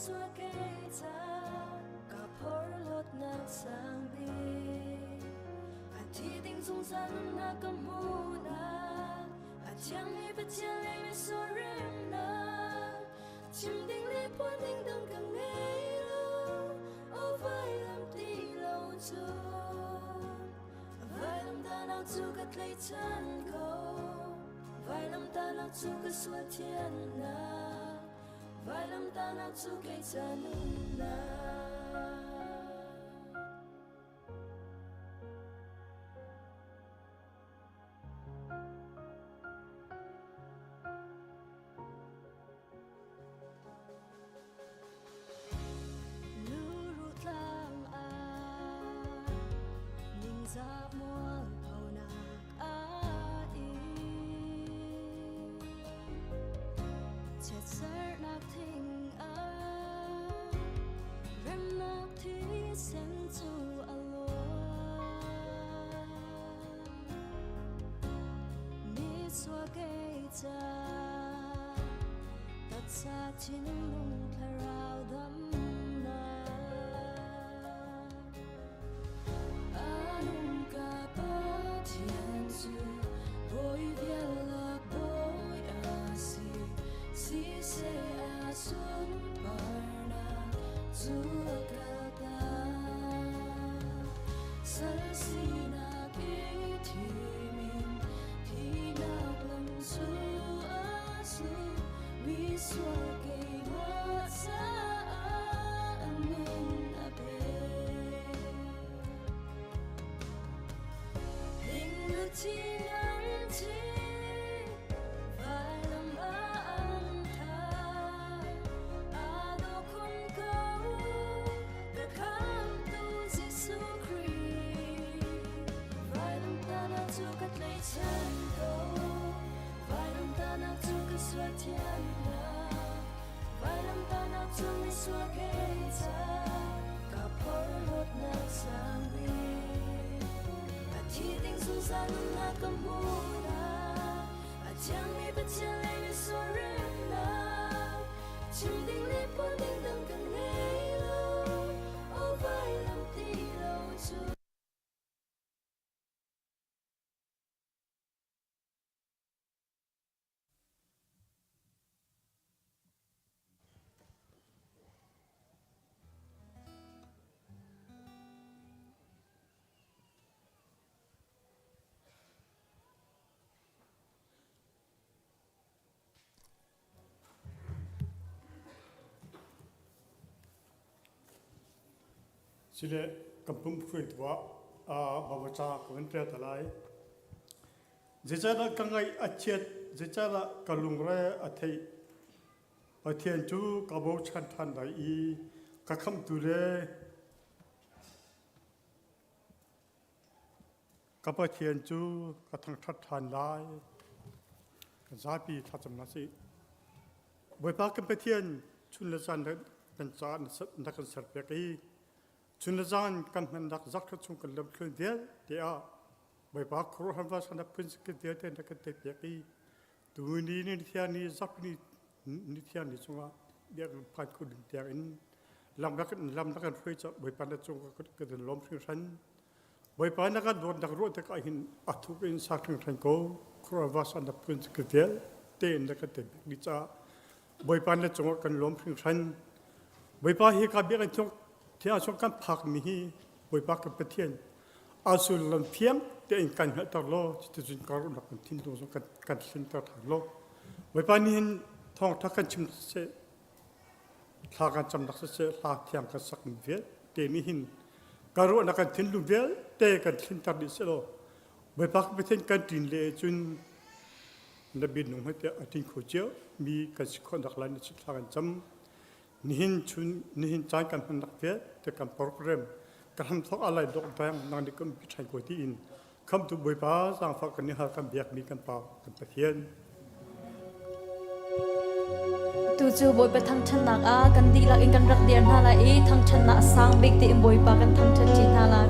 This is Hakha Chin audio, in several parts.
Misual kei ca ka porhlawtnak sang bik. A thi ding zungzal nunnak ka hmuhnak, a thiangmi Pathian le misual remnak. Chim ding le phuan ding dang ka ngei lo, aw vailam ti lo cu. Vailamtahnak cu ka tlaihchan ko, vailamtahnak cu ka sual thiannak, vailamtahnak cu kei ca nunnak. Luru tlang ah ningzah mualphonak a in. Chiatsernak thing ah remnak thisen cu a luang. Misual kei ca taksa thinlung thlarau damnak Anung ka Pathian cu bawi vialak bawi a si siseh a sunparnak cu a kaltak sal sinak i thim in thihnak lam cu a zul misual keimah caah a nun a pe. Hing na thi nang thi vailam ah an thah aa dawh khun ko ka khamtu Jesuh Khrih vailamtahnak cu ka tlaihchan ko vailamtahnak cu ka sual thiannak vailamtahnak cu misual kei ca ka porhlawtnak sang bik a thi ding zungzal nunnak ka hmuhnak a thiangmi Pathian le misual remnak chim ding le phuan ding dang ka ngei lo aw vailam ti lo cu. Sile kan pum hruaitu ah babaca ka van ṭial ta lai. Zeicahdah ka ngaih a chiat, zeicahdah ka lungre a theih? Pathian cu ka bochan ṭhan lai i ka khamhtu le Ka Pathian cu ka thangṭhat ṭhan lai. Kan zapi thlacam hna sih. Bawipa kan Pathian chun le zan kan caah na kan serpiak i chun le zan kan hmannak zakhrat chung kan lamthluan vialte ah Bawipa khuaruahhar vansana phun vialte na kan teipiak i tu ni ni thiang ni zak ni ni thiang ni chungah biakinn phan kho ding tiang in lam na kan lam na kan hruai ca Bawipa na cung ka kan lawm hringhran Bawipa na kan dawtnak ruah tikah hin a thuk in sak hringhran ko khuaruahhar na phun ka vialte na kan teipiak dih caah Bawipa na cungah kan lawm hringhran Bawipa hi ka biakinn chung thiang chung kan phak mi hi Bawipa kan Pathian a sullam fiang tein kan hngalhter law cuticun ka ruahnak kan thinlung zong kan kan thlinter ṭhan law Bawipa nih hin thawngṭha kan chim siseh thla kan camnak siseh hla thiang kan sak mi vialte nih hin ka ruahnak kan thinlung vialte kan thlinter dih seh law Bawipa ka Pathian kan ṭin le cun na bianung he tiah a ṭin kho cio mi kan si khawhnak lai na thla kan cam Nihin chun nihin caan kan hmannak vialte kan program ka hramthawk alai dok bang nang nih kan pi ṭhan ko tiin khamtu Bawipa zaangfah kan i hal kan biakmi kan Pa kan Pathian. Tu cu Bawipa thangṭhatnak ah kan dihlak in kan rak dir hna lai i thangṭhatnak a sang bik tiin Bawipa kan thangṭhat ṭi hna lai.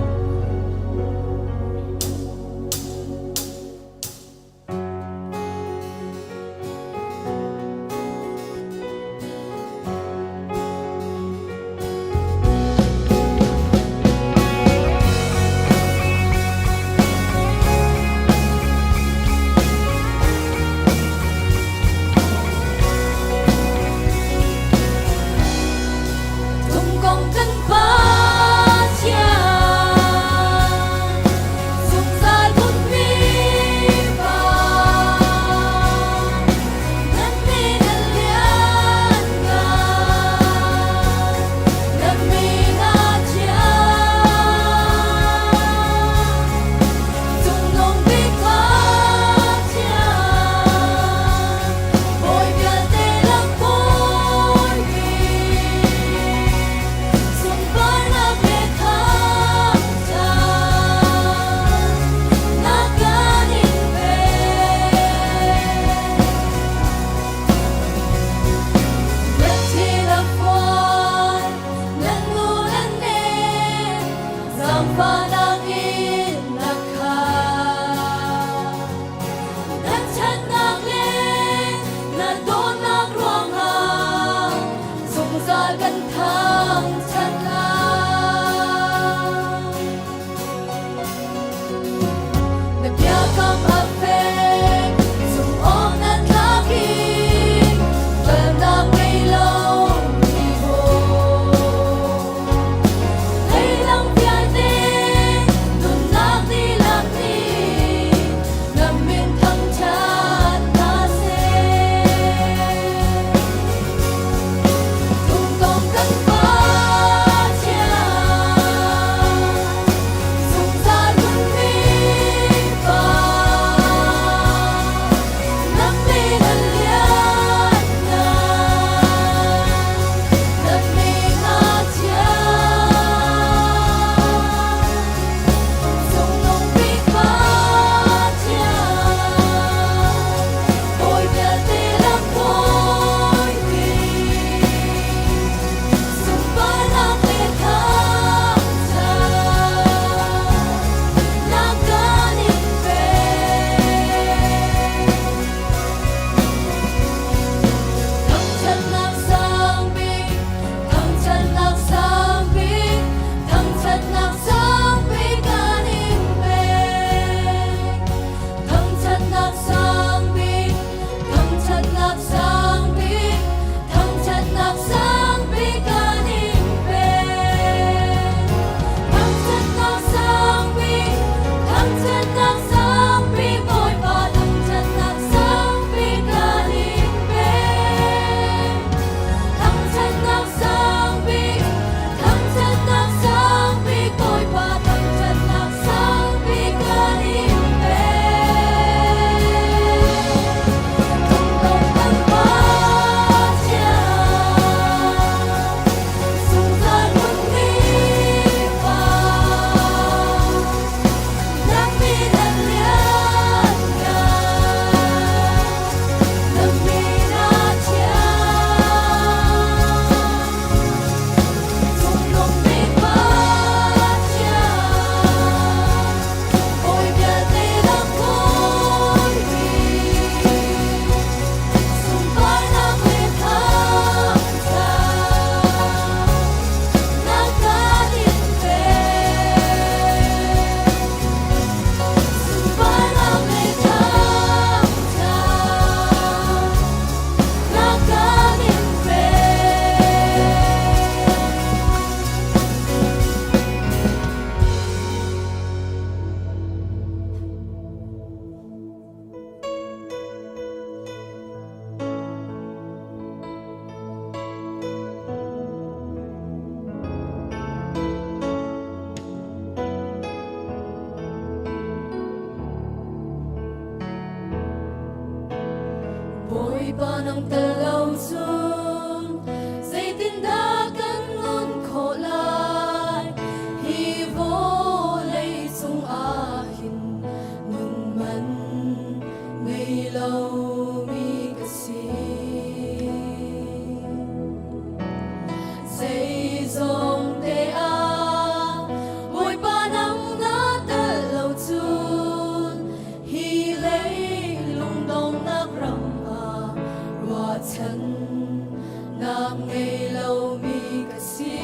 Ruahnak ngei lomi ka si.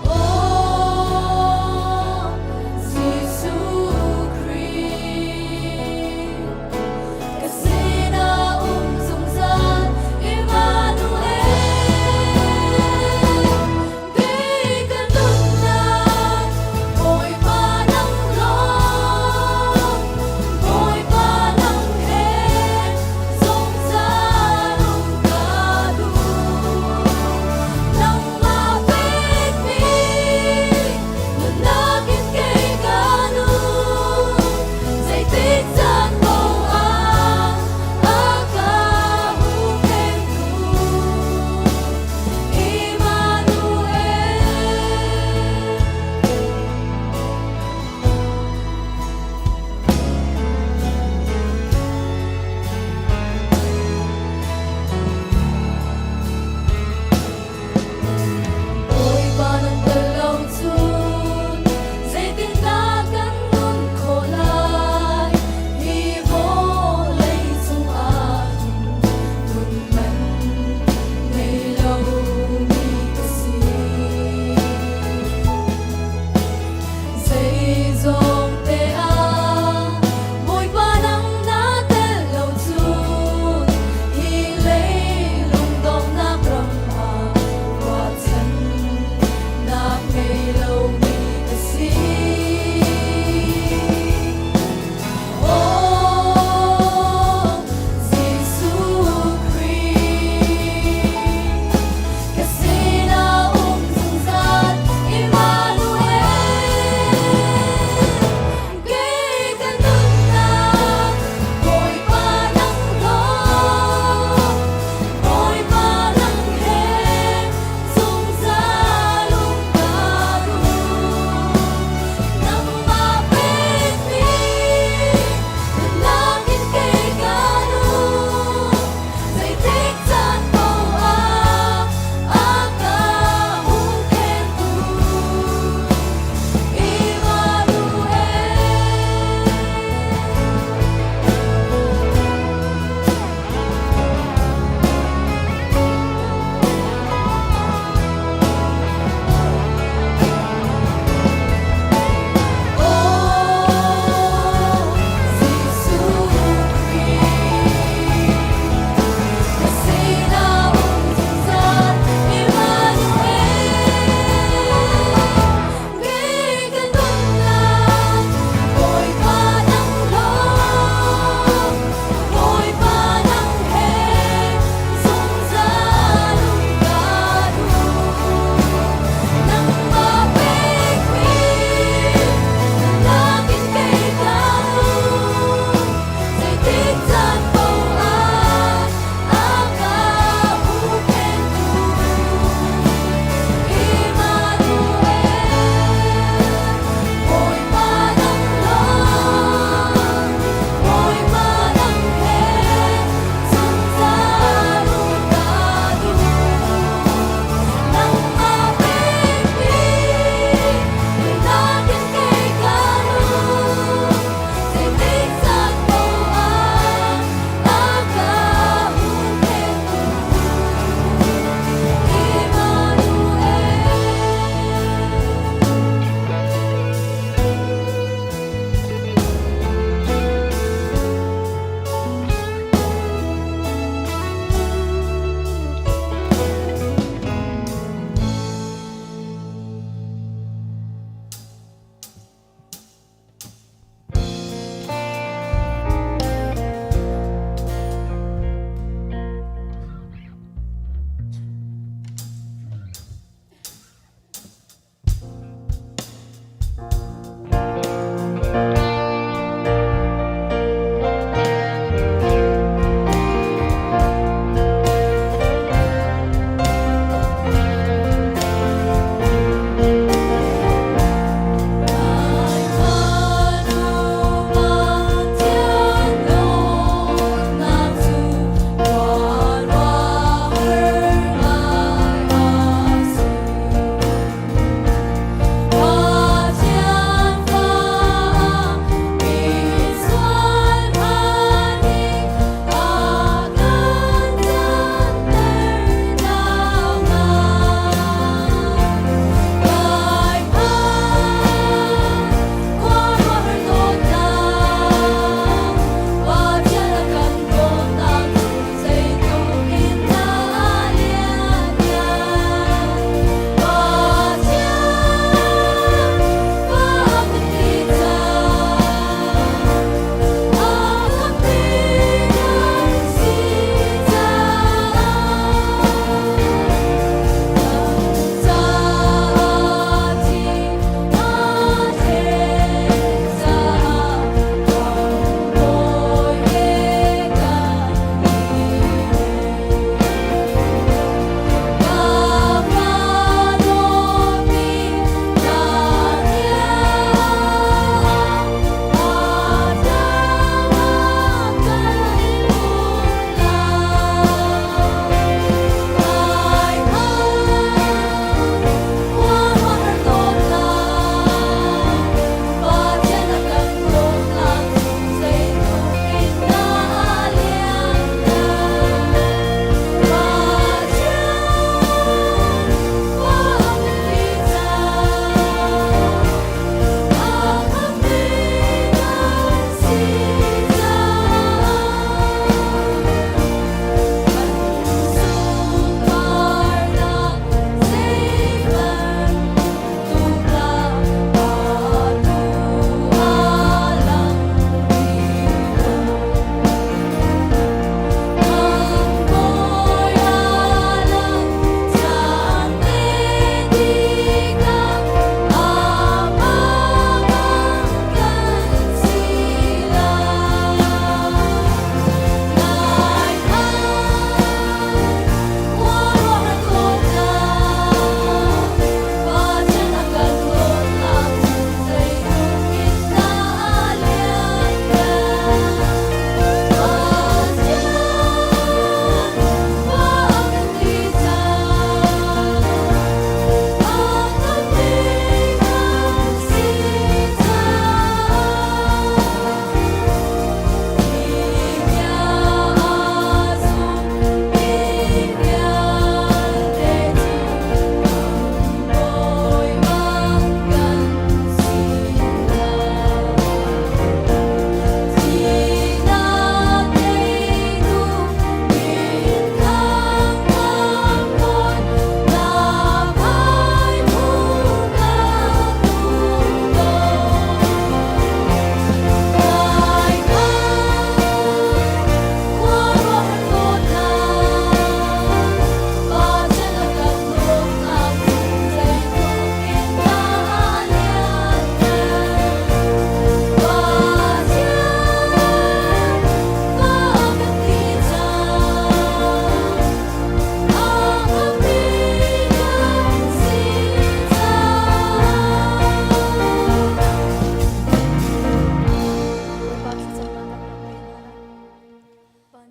Oh, Jesuh Khrih, ka sinah um zungzal Emmanuel. Kei ka nunnak Bawipa nang lawng, Bawipa nang he zungzal.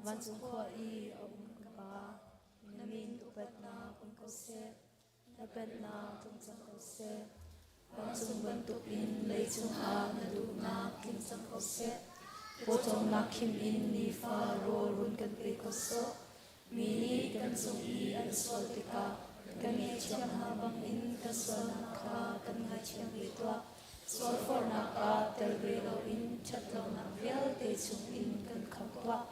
Vancung khua i a um ka Pa, na min upatnak um ko seh. Na pennak tlung cang ko seh. Vancung bantukin leicung ah na duhnak tling cang ko seh. Pawcawmnak khim in nifa rawl run kan pe ko sawh. Mi nih kan cung i an sual tikah kan ngaihthiam hna bangin kan sualnak kha kan ngaithiam ve tuah. Sualforhnak ah tel ve loin ṭhatlonak vialte chungin kan khamh tuah.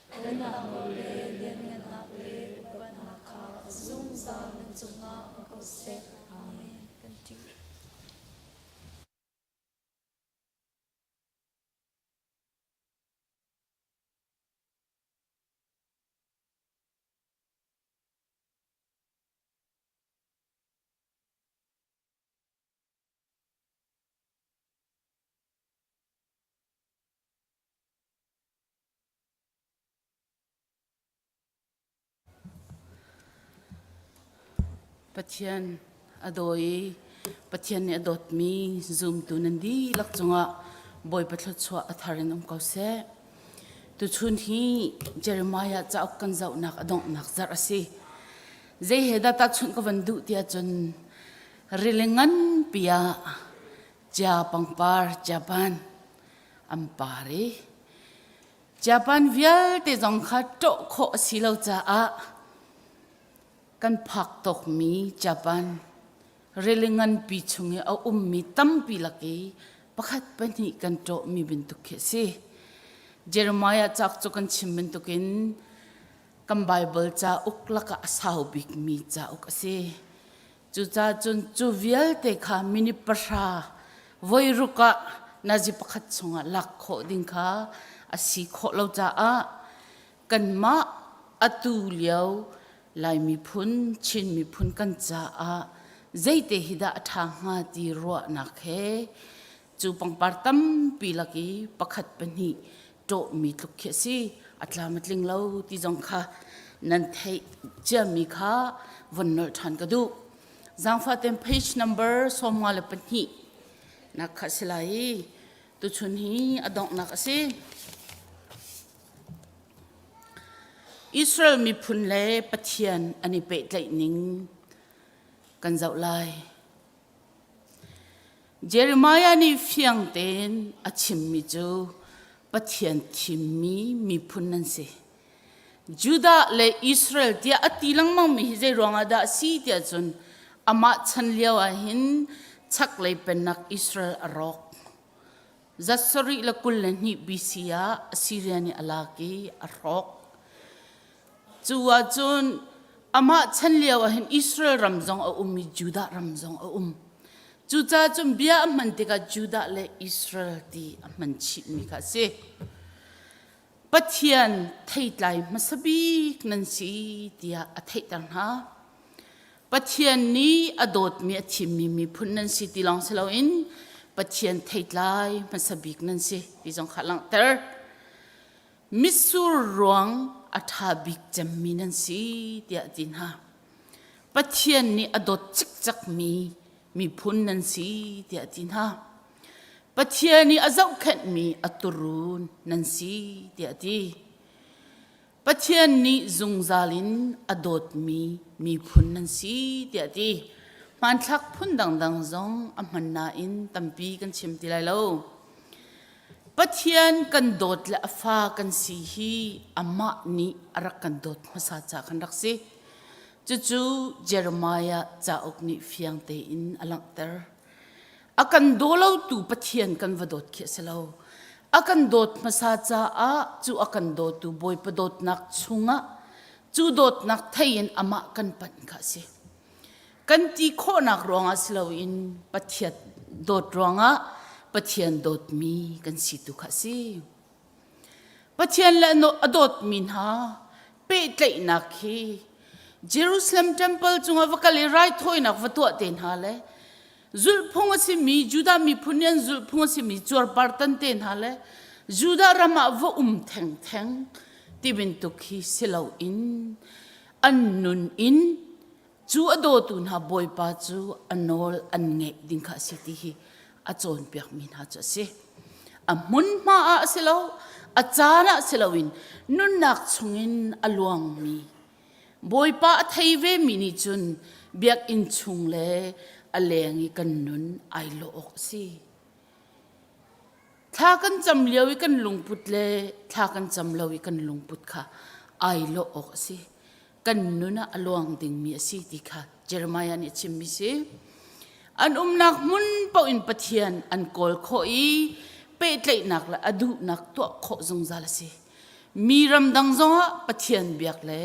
Pennak nawl le lianngannak le upatnak kha zungzal nan cungah um ko seh. Amen. Kan ṭih. Pathian a daw i Pathian nih a dawtmi zumtu nan dihlak cungah Bawipa thluachuah a thar in um ko seh. Tuchun hi Jeremiah cauk kan zohnak a donghnak zarh a si. Zei he dah tahchunh ka van duh tiah cun rili nganpi ah cia pangpar Japan an par i Japan vialte zong kha ṭawh khawh a si lo caah kan phak tawkmi Japan rili nganpi chung i a ummi tampi lak i pakhat pahnih kan ṭawhmi bantuk khi a si. Jeremiah cauk cu kan chim bantukin kan Baibal cauk lakah a sau bikmi cauk a si. Cucaah cun cu vialte kha minute pahra voi ruk ah nazi pakhat chungah lak khawh ding kha a si khawh lo caah kanmah atu lio Lai miphun, Chin miphun kan caah zeite hi dah a ṭha hnga ti ruahnak he cu pangpar tampi lak i pakhat pahnih ṭawhmi tluk khi a si. A tlam a tling lo ti zong kha nan theih ciami kha von nolh ṭhan ka duh. Zaangfah tein page number 52 nak kha a si lai i tuchun hi a donghnak a si. Israel miphun le Pathian an i pehtlaih ning kan zoh lai. Jeremiah nih fiang tein a chimmi cu Pathian thimmi miphun nan si. Judah le Israel tiah a ti lengmangmi hi zei ruangah dah a si tiah cun amah chan lio ah hin chaklei pennak Israel a rawk. Zat sarih le 22 BC ah Assyria nih a lak i a hrawk. Cu ahcun amah chan lio ah hin Israel ram zong a um i Judah ram zong a um. Cucaah cun bia a hman tikah Judah le Israel ti a hman chihmi kha a si. Pathian theitlai hmasa bik nan si tiah a theihter hna. Pathian nih a dawtmi a thimmi miphun nan si ti lawng si loin Pathian theitlai hmasa bik nan si ti zong kha langhter. Mitsur ruang a ṭha bik cemmi nan si tiah a ti hna. Pathian nih a dawt cikcekmi miphun nan si tiah a ti hna. Pathian nih a zohkhenhmi a turun nan si tiah a ti. Pathian nih zungzal in a dawtmi miphun nan si tiah a ti. Hmanthlak phun dangdang zong a hman nain tampi kan chim ti lai lo. Pathian kan dawt le a fa kan si hi amah nih a rak kan dawt hmasa ca kan rak si. Cucu Jeremiah cauk nih fiang tein a langhter. A kan daw lotu Pathian kan va dawt khi a si lo. A kan dawt hmasa caah cu a kan dawtu Bawipa dawtnak chungah cu dawtnak thei in amah kan panh kha a si. Kan ti khawhnak ruangah si loin Pathian dawt ruangah Pathian dawtmi kan si tu kha a si. Pathian le a dawtmi hna pehtlaihnak hi Jerusalem temple cungah va kal i raithawinak va tuah te hna le zulhphung a simi Judah miphun nih an zulhphung a simi cuarpar tan te hna le Judah ram ah va um thengtheng ti bantuk hi si loin an nun in cu a dawtu hna Bawipa cu a nawl an ngeih ding kha a si ti hi a cawnpiakmi hna cu a si. A hmunhma ah a si lo, A caan ah si loin nunnak chungin a luangmi Bawipa a thei vemi nih cun biakinn chung le a leng i kan nun ai lawh awk a si. Thla kan cam lio i kan lungput le thla kan cam lo i kan lungput kha ai lawh awk a si. Kan nun ah a luang dingmi a si ti kha Jeremiah nih a chimmi si. An umnak hmun paoh in Pathian an kawl khawh i pehtlaihnak le a duhnak tuah khawh zungzal a si. Mi ramdang zongah Pathian biak le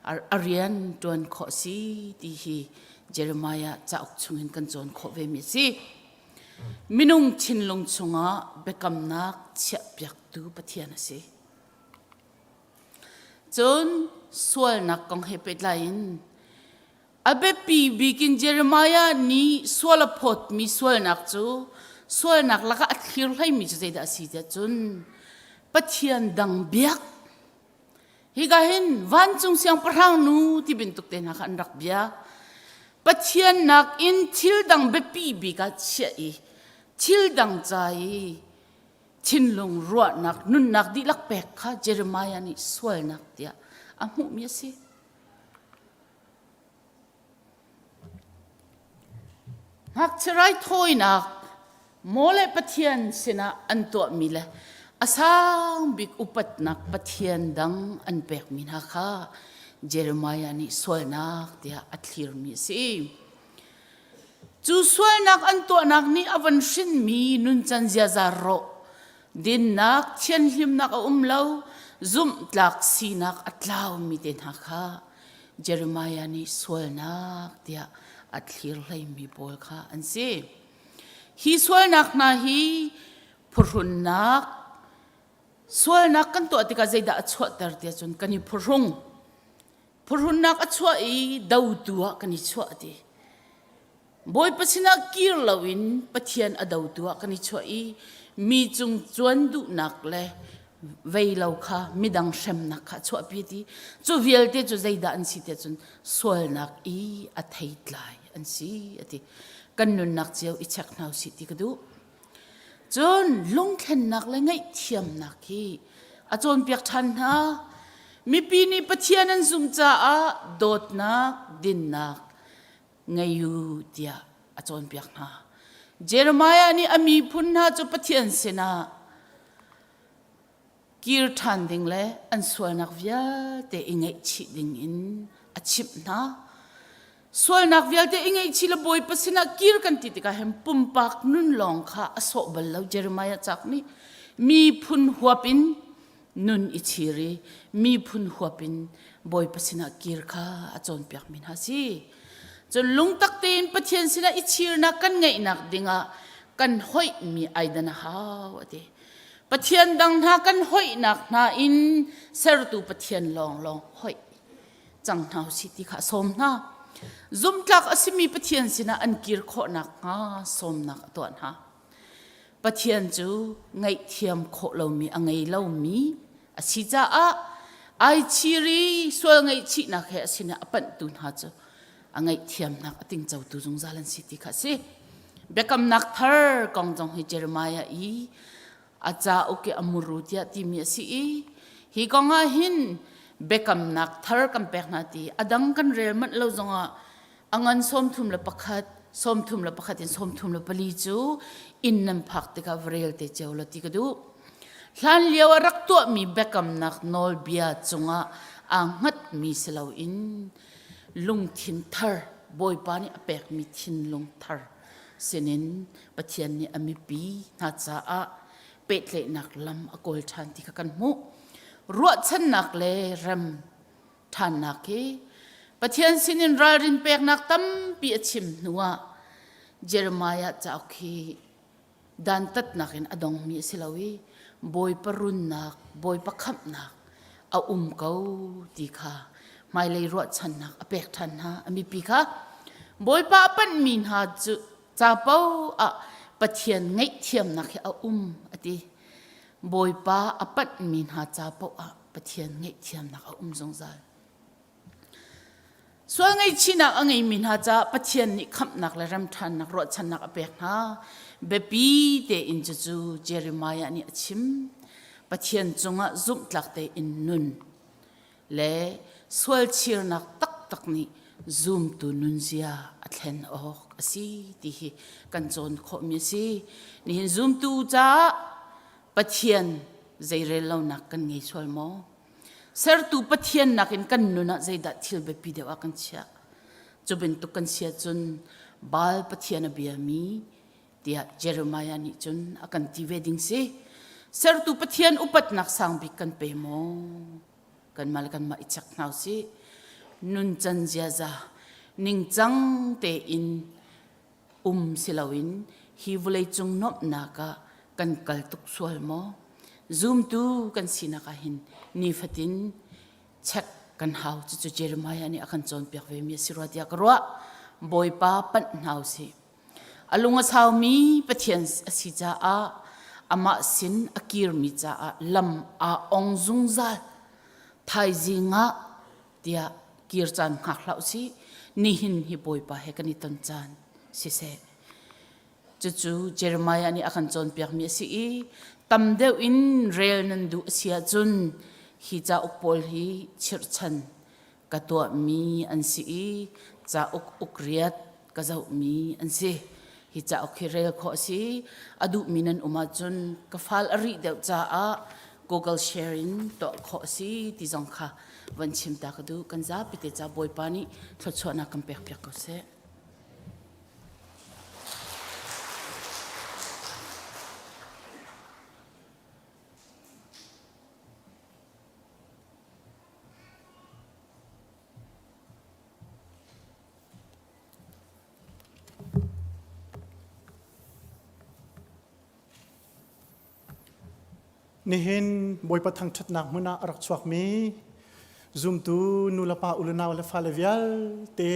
a rian ṭuan khawh si ti hi Jeremiah cauk chungin kan cawn khawh vemi a si. Minung thinlung chungah biakamnak chiahpiaktu Pathian a si. Cun sualnak kong he pehtlai in a biapi bik in Jeremiah nih sual a phawtmi sualnak cu sualnak lakah a thlir hleimi cu zeidah a si tiah cun Pathian dang biak Hika hin vancung siangpahrang nu ti bantuk te hna kha an rak bia. Pathian nakin thil dang biapi bik ah chiah i thil dang ca i thinlung ruahnak nunnak dihlak pek kha Jeremiah nih sualnak tiah a hmuhmi a si. Ngakchia raithawinak maw le Pathian sinah an tuahmi le a sang bik upatnak Pathian dang an pekmi hna kha Jeremiah nih sualnak tiah a thlirmi a si. Cu sualnak an tuahnak nih a von hrinmi nuncan ziaza rawh, dinnak, thianhlimnak a um lo, zumhtlak sinak a tlaumi te hna kha Jeremiah nih sualnak tiah a thlir hleimi pawl kha an si. Hi sualnak hna hi phuhrunnak, sualnak kan tuah tikah zeidah a chuahter tiah cun kan i phuhrung. Phuhrunnak a chuah i dotu ah kan i chuah ti. Bawipa sinah kir loin Pathian a dotu ah kan i chuah i mi cung cuan duhnak le vei lo kha midang hremnak kha a chuahpi ti cu vialte cu zeidah an si tiah cun sualnak i a theitlai an si a ti kan nunnak cio i check hna usih ti ka duh cun lungthlennak le ngaihthiamnak hi a cawnpiak ṭhan hna mipi nih Pathian an zumh caah dawtnak dinnak ngei u tiah a cawnpiak hna. Jeremiah nih a miphun hna cu Pathian sinah kir ṭhan ding le an sualnak vialte i ngaihchih ding in a chimh hna. Sualnak vialte i ngaihchih le Bawipa sinah kir kan ti tikah hin pumpak nun lawng kha a sawh bal lo Jeremiah cak nih miphun huap in nun i chir i miphun huap in Bawipa sinah kir kha a cawnpiakmi hna si. Cun lungtak tein Pathian sinah i chirnak kan ngeihnak dingah kan hoihmi aidan a hau a ti. Pathian dang hna kan hoihnak hna in sertu Pathian lawnglawng hoih cang hna usih ti kha a sawm hna. Zumhtlak a simi Pathian sinah an kir khawh nakhnga sawmnak a tuah hna. Pathian cu ngaihthiam khawh lomi a ngei lomi a si caah ai chir i sual ngaihchihnak he a sinah a panhtu hna cu a ngaihthiamnak a tingcotu zungzal an si ti kha a si. Biakamnak thar kong zong hi Jeremiah i a cauk i a muru tiah timi a si i hi kong ah hin biakamnak thar kan pek hna ti a dang kan rel manh lo zongah A ngan 31, 31 in 34 cu inn nan phak tikah va rel te cio la ti ka duh. Hlan lio ah rak tuahmi biakamnak nawlbia cungah aa hngatmi si loin lungthin thar Bawipa nih a pekmi thinlung thar sinin Pathian nih a mipi hna caah pehtlaihnak lam a kawl ṭhan ti kha kan hmuh. Ruahchannak le rem ṭhannak hi Pathian sinin ralrin peknak tampi a chim hnuah Jeremiah cauk hi dantatnak in a dongmi a si lo i Bawipa runnak, Bawipa khamhnak a um ko ti kha hmailei ruahchannak a pek ṭhan hna a mipi kha Bawipa a panhmi hna cu ca paoh ah Pathian ngaihthiamnak hi a um a ti. Bawipa a panhmi hna ca paoh ah Pathian ngaihthiamnak a um zungzal. Sual ngaihchihnak a ngeimi hna caah Pathian nih khamhnak le remṭhannak ruahchannak a pek hna. Biapi tein cucu Jeremiah nih a chim. Pathian cungah zumhtlak tein nun le sualchirnak taktak nih zumtu nunzia a thlen awk a si ti hi kan cawn khawhmi a si. Nihin zumtu caah Pathian zeirel lonak kan ngei sual maw? Sertu Pathian nakin kan nun ah zeidah thil biapi deuh ah kan chiah? Cu bantuk kan si ahcun Baal Pathian a biami tiah Jeremiah nih cun a kan ti ve ding si. Sertu Pathian upatnak sang bik kan pe maw? Kanmah le kanmah i check hna usih. Nuncan ziaza ningcang tein um si loin hi vawleicung nuamhnak ah kan kal tuk sual maw? Zumtu kan sinak ah hin nifatin check kan hau. Cucu Jeremiah nih a kan cawnpiak ve mi a si rua tiah ka ruah. Bawipa panh hna usih. A lung a saumi Pathian a si caah amah sin a kirmi caah lam aa ong zungzal. Thaizing ah tiah kir caan hngak hlah usih. Nihin hi Bawipa he kan i ton caan siseh. Cucu Jeremiah nih a kan cawnpiakmi a si i tam deuh in rel nan duh a si ahcun hi cauk pawl hi chirhchan ka tuahmi an si i cauk ukriat ka zohmi an si. Hi cauk hi rel khawh a si. A duhmi nan um ahcun ka fal a rih deuh caah Google share in tuah khawh a si ti zong kha van chim ta ka duh. Kan zapi te ca Bawipa nih thluachuahnak kan pek piak ko seh. Nihin Bawipa thangṭhatnak hmun ah a rak chuakmi zumtu nulepa ulenau le fale vialte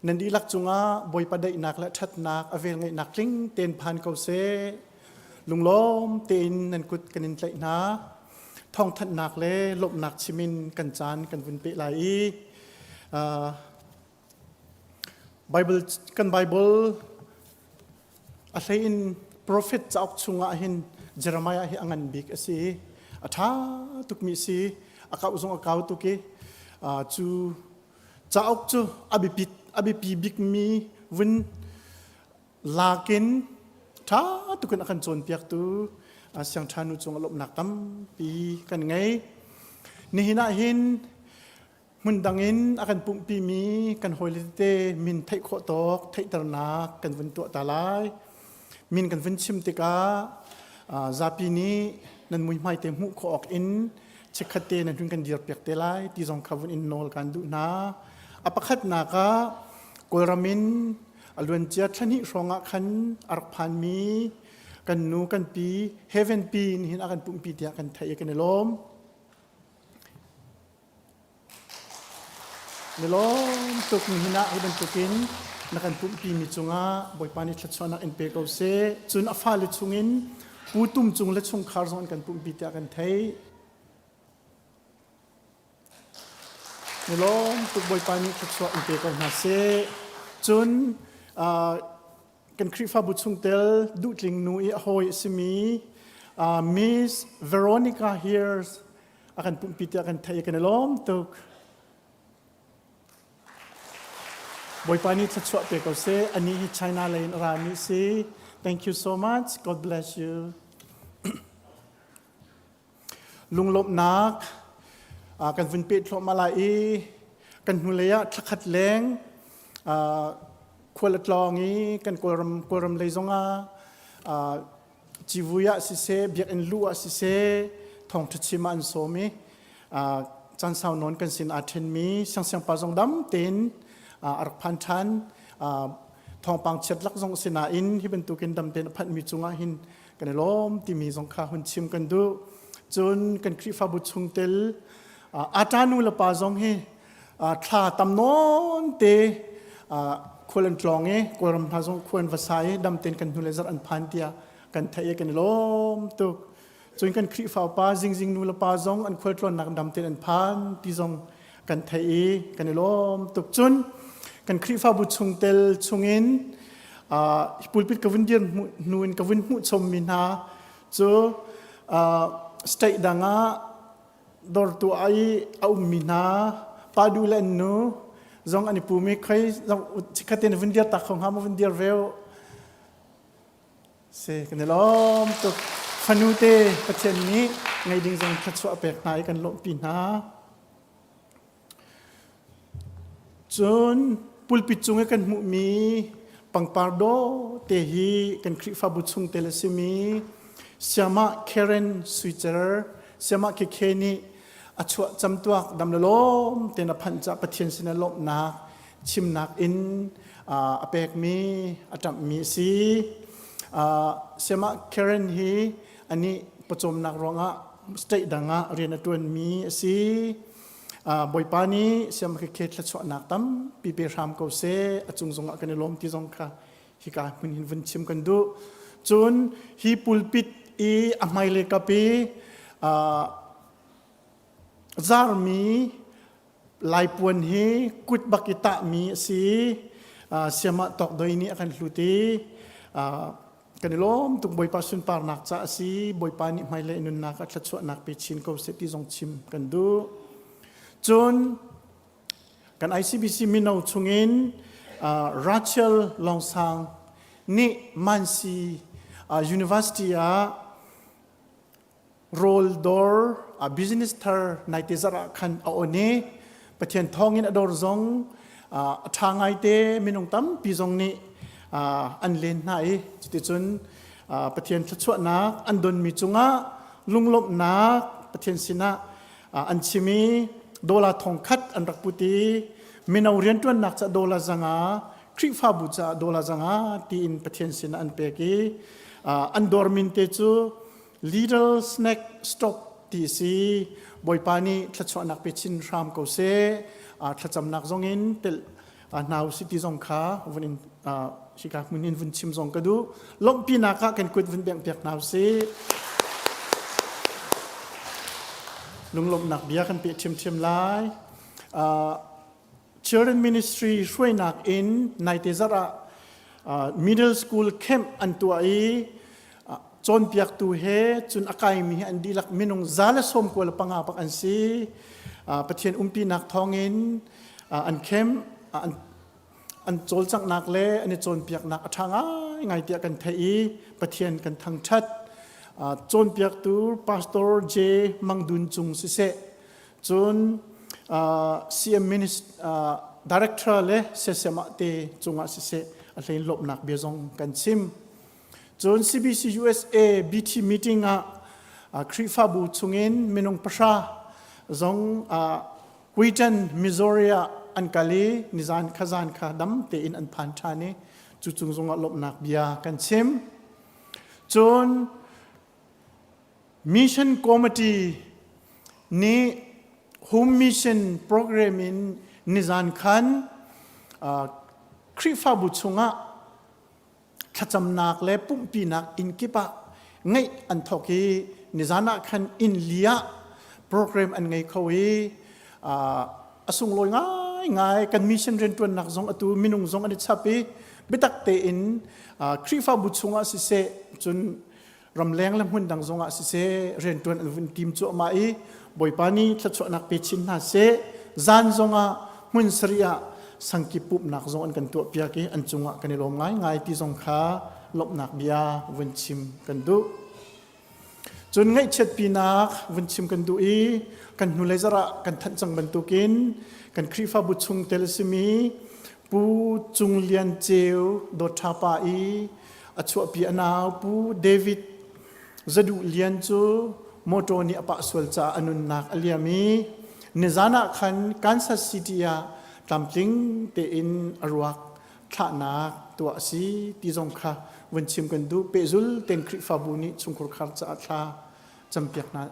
nan dihlak cungah Bawipa daihnak le ṭhatnak a velngeihnak tling tein phan ko seh. Lunglawm tein nan kut kan in tlaih hna. Thawngthanhnak le lawmhnak chimin kan caan kan vun peh lai i Bible kan Bible a hlei in prophet cauk chungah hin Jeremiah hi a ngan bik a si a ṭha tukmi a si a kauh zong a kau tuk i cu cauk cu a biapi a biapi bikmi vun lakin ṭha tukin a kan cawnpiaktu siangṭha nu cung a lawmhnak tampi kan ngei. Nihin ah hin hmundang in a kan pumhpimi kan hawile tete min theih khawh tawk theihternak kan vun tuah ta lai. Min kan vun chim tikah zapi nih nan muihmai te hmuh khawh awk in chikkhat te nan hun kan dirpiak te lai ti zong kha vun in nawl kan duh hna. A pakhatnak ah Kawlram in a luancia thlahnih hrawng ah khan a rak phanmi kan nu kan pi heaven pi nihin a kan pumpi tiah kan theih i kan i lawm. Ni lawm tuk nihin ah hi bantukin na kan pumpi mi cungah Bawipa nih thluachuahnak in pe ko seh. Cun a fale chungin Pu Tum Cung le chungkhar zong an kan pumpi tiah kan theih. Ni lawm tuk Bawipa nih thluachuah in pe ko hna seh. Cun kan Khrihfabu chungtel duhtling nu i a hawi a simi Miss Veronica Hears a kan pumhpi tiah kan theih i kan i lawm tuk. Bawipa nih thluachuah pe ko seh. Anih hi China lei in a rami a si. Thank you so much. God bless you. Lunglawmhnak kan vun peh thluahmah lai i kan hnulei ah thlakhat leng khual a tlawng i kan Kawlram Kawlram lei zongah civui ah siseh biakinn luh ah siseh thawngṭha chim ah an sawm i caan sau nawn kan sin aa ṭhenmi siangsiangpa zong dam tein a rak phan ṭhan thawngpang chiat lak zong a si nain hi bantukin dam tein a phanhmi cungah hin kan i lawm timi zong kha hun chim kan duh cun kan Khrihfabu chungtel ata nu le pa zong hi thla tam nawn te khual an tlawng i Kawlram hna zong khua an va sa i dam tein kan hnu le zarh an phan tiah kan theih i kan i lawm tuk cun kan Khrihfa upa zingzing nu le pa zong an khualtlawnnak dam tein an phan ti zong kan theih i kan i lawm tuk cun kan Khrihfabu chungtel chungin pulpit ka vun dir hnu in ka vun hmuh chommi hna cu. State dang ah dawrtu i a ummi hna pa du le an nu zong an i pum i khoi chikkhat in vun dir tak kho hnga maw vun dir ve u si kan i lawm tuk fanu te Pathian nih ngei ding zong thluachuah pek hna i kan lawmhpi hna Cun pulpit cung i kan hmuhmi pangpar dawh te hi kan Khrihfabu chungtel a simi Siamah Karen Suicer, Siamah Kekhe nih a chuah camtuak dam le lawm tein a phanh caah Pathian sin ah lawmhnak chimnak in a pekmi, a ṭamhmi a si. Siamah Karen hi anih pawcawmnak ruangah state dang ah rian a ṭuanmi a si. Bawipa nih siangpahrang thluachuahnak tampi pe hram ko seh. A cung zongah kan i lawm ti zong kha hika hmun hin vun chim kan duh. Cun hi pulpit i a hmailei kap i zarmi laipuan hi kut bak i tahmi a si. Siamah tawkdoi nih a kan hlut i Kan i lawm tuk Bawipa sunparnak ca a si. Bawipa nih hmailei nunnak ah thluachuahnak pe chin ko seh ti zong chim kan duh. Cun kan ICBC mino chungin uh, Rachel Longsang nih Mansi uh, University ah rawl dawr a business thar naite zarh ah khan a on i Pathian thawngin a dawr zong a ṭha ngaite minung tampi zong nih an len hna i cuticun Pathian thluachuahnak an donmi cungah lunglawmhnak Pathian sinah an chim i dollar thong khat an rak put i mino rianṭuannak ca dollar zanga Khrihfabu caah dollar zanga tiin Pathian sinah an pek i an dawr min te cu Little Snack Stop ti si Bawipa nih thluachuahnak pe chin hram ko seh. Thlacamnak zong in tel hna usih ti zong kha vun in hika hmun in vun chim zong ka duh. Lawmhpinak ah kan kut vun bengh piak hna usih. Lunglawmhnak bia kan peh ṭhiamṭhiam lai. Children Ministry hruainak in naite zarh ah middle school camp an tuah i cawnpiaktu he cun a kaimi he an dihlak minung 195 bak an si. Pathian umpinak thawngin an camp an an cawlcanghnak le an i cawnpiaknak a ṭha ngaingai tiah kan theih i Pathian kan thangṭhat. Cawnpiaktu Pastor J. Mang Dun Cung siseh Cun CM Director le siasiamah te cungah siseh a hlein lawmhnak bia zong kan chim. Cun CBC USA BT meeting ah Khrihfabu chungin minung pahra zong Wheaton, Missouri ah an kal i nizan kha zan kha dam tein an phan ṭhan i cu cung zongah lawmhnak bia kan chim. Cun Mission Committee nih Home Mission program in nizan khan Khrihfabu chungah thlacamnak le pumhpinak inn kip ah ngeih an thawk i nizan ah khan inn li ah program an ngei kho i a sunglawi ngaingai kan mission rianṭuannak zong atu minung zong an i chap i biatak tein Khrihfabu chungah siseh cun ramleng le hmun dang zongah siseh rianṭuan an vun tim cuahmah i Bawipa nih thluachuahnak pe chin hna seh zan zongah hmun sarih ah sangki pumhnak zong an kan tuahpiak i an cungah kan i lawm ngaingai ti zong kha lawmhnak bia vun chim kan duh. Cun ngaihchiatpinak vun chim kan duh i kan hnulei zarh ah kan thanh cang bantukin kan Khrihfabu chung tel a simi Pu Cung Lian Ceu Dawt Ṭha Pa i a chuahpi a nau Pu David Zaduh Lian cu motor nih a pah sual caah a nunnak a liam i nizan ah khan Kansas City ah tlamtling tein a ruak thlahnak tuah a si ti zong kha vun chim kan duh pehzul ten Khrihfabu nih chungkhur khar caah thla campiak hna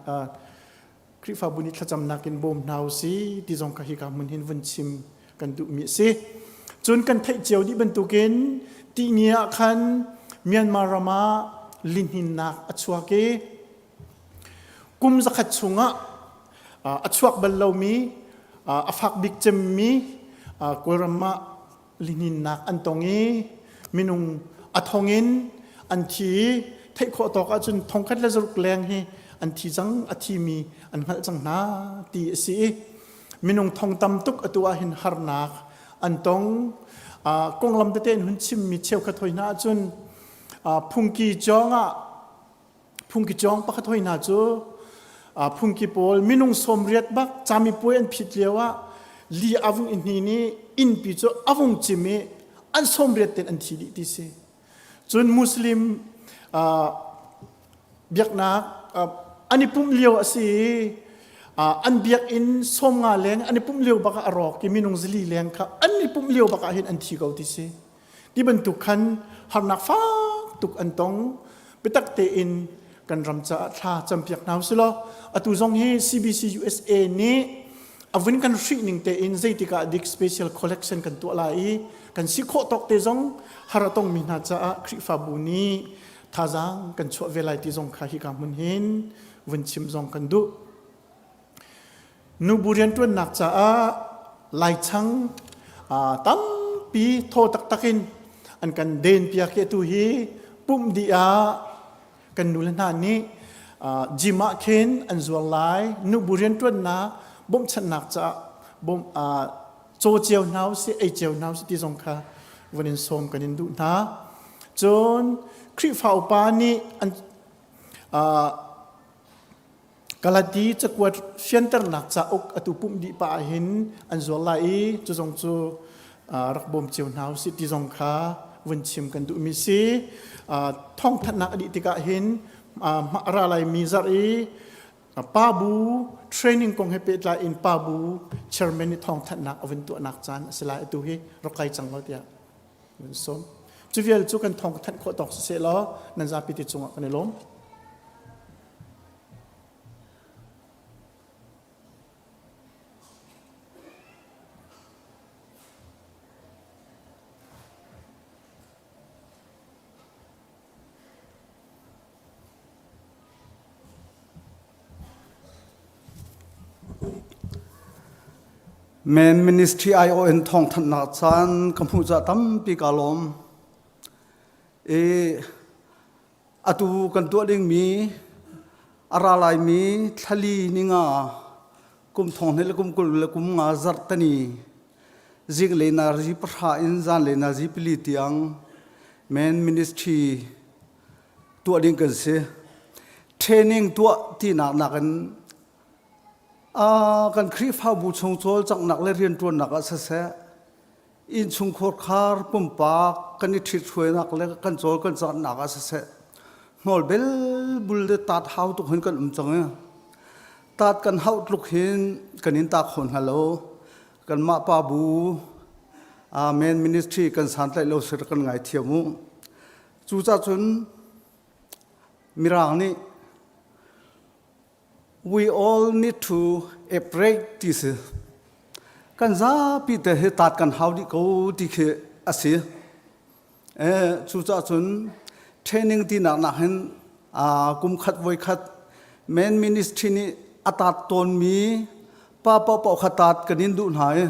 Khrihfabu nih thlacamnak in bawm hna u si ti zong kha hika hmun hin vun chim kan duhmi a si. Cun kan theih cio dih bantukin tihni ah khan Myanmar ram ah lihninnak a chuak i kum zakhat chungah a chuak bal lomi a fak bik cemmi Kawlram ah lihninnak an tong i minung a thong in an thi i theih khawh tawk ahcun thongkhat le zaruk leng hi an thi cang a thimi an hngalh cang hna ti a si i minung thong tam tuk atu ah hin harnak an tong. Konglam tete in hun chimmi cheukhat hoi hna ahcun phungki cawng ah phungki cawng pakhat hoi hna cu phungki pawl minung 80 bak camipuai an phit lio ah li avung i hni nih innpi cu avung cim i an 80 ten an thi dih ti si. Cun Muslim biaknak an i pumh lio a si i an biakinn 50 leng an i pumh lio bak ah a rawk i minung 400 leng kha an i pumh lio bak ah hin an thi ko ti si. Ti bantuk khan harnak fak tuk an tong. Biatak tein kan ram caah thla campiak hna usih law atu zong hi CBC USA nih a vun kan hrih ning tein zeitik ah dik special collection kan tuah lai i kan si khawh tawk te zong har a tongmi hna caah Khrihfabu nih thazaang kan chuah ve lai ti zong kha hika hmun hin vun chim zong kan duh. Nubu rianṭuannak caah Laichang tampi thaw taktak in an kan den piak i atu hi pumh dih ah kan nu le hna nih gym ah khin an zuar lai. Nubu rianṭuannak bawmhchanhnak caah bawmh caw cio hna usih, ei cio hna usih ti zong kha vun in sawm kan in duh hna. Cun Khrihfa upa nih an Galati cakuat fianternak cauk atu pumh dih pah ahhin an zuar lai i cu zong cu rak bawm cio hna usih ti zong kha vun chim kan duhmi si. Thawngthanhnak a dih tikah hin a ra laimi zarh i pa bu training kong he pehtlai in pa bu chairman nih thawngthanhnak a vun tuahnak caan a si lai atu hi rak kai cang lo tiah vun sawm. Cu vial cu kan thawng thanh khawh tawk siseh law nan zapi te cungah kan i lawm. Men Ministry ION thawngthanhnak caan ka hmuh caah tampi kaa lawm. I Atu kan tuah dingmi a ra laimi thlali ninga kum thong hnih le kum 20 le kum nga zarh tani zinglei nazi pahra in zanlei nazi pali tiang men ministry tuah ding kan si. Training tuah tinak nakin kan Khrihfabu chung cawlcanghnak le rianṭuannak ah siseh innchungkhar khar pumpak kan i ṭhithruainak le kan cawl kan cawnnak ah siseh hnawl belbul le tat hau tuk hin kan um cang i tat kan hauh tluk hin kan in ta kho hna lo kanmah pa bu Amen ministry kan santlaih lo sir kan ngai thiam u cucah cun mirang nih We all need to a break ti si. Kan zapi te hi tat kan hau dih ko ti khi a si. Eh, cucaah cun training tinak nak hin kum khat voi khat main ministry nih a tat tawnmi pa paohpaoh kha tat kan in duh hna i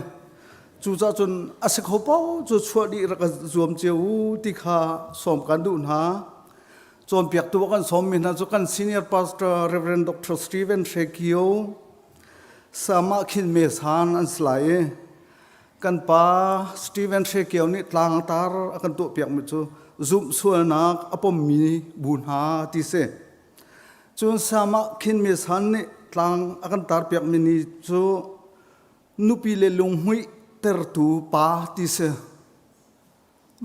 cucaah cun a si kho paoh cu chuah dih rak zuam cio u ti kha sawm kan duh hna. Cawnpiaktu a kan sawmmi hna cu kan senior pastor Reverend Dr. Stephen Hre Kio, Sama Khin Me San an si lai i kan pa Stephen Hre Kio nih tlangtar a kan tuahpiakmi cu zumh sualnak a pommi bu hna ti si. Cun Sama Khin Me San nih tlang a kan tarpiakmi ni cu nupi le lunghmuih tertu pa ti si.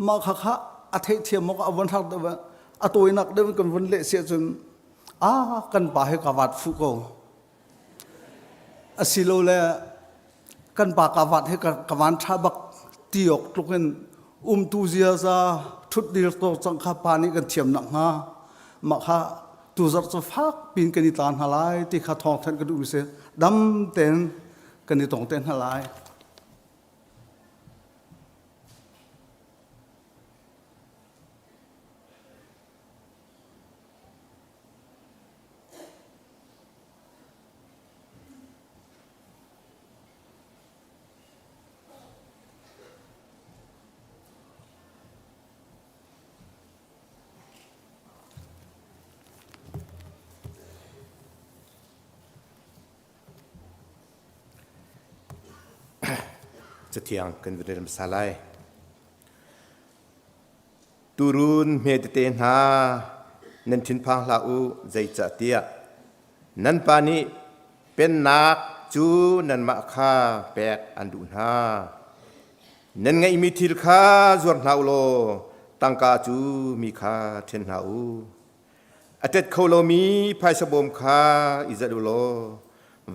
Mah kha kha a theihthiam awk a von har deuh a tawinak deuh in kan vun leh si ahcun a kan pa he ka vat fuh ko asilole kan pa ka vat he ka van ṭha bak ti awk tluk in umtu ziaza ṭhutdir to cang kha pa nih kan thiam nak hnga mah kha tuzarh cu fak pin kan i tla hna lai ti kha thawng thanh ka duh mi si dam tein kan i tong te hna lai. Cathiang kan vun rel hmasa lai. Tuurun hme tete hna, nan thinphang hlah u, zeicahtiah nan Pa nih pennak cu nanmah kha pek an duh hna. Nan ngeihmi thil kha zuar hna u law tangka cu mi kha ṭhen hna u. A ṭet kho lomi phaisa bawm kha i zalh u law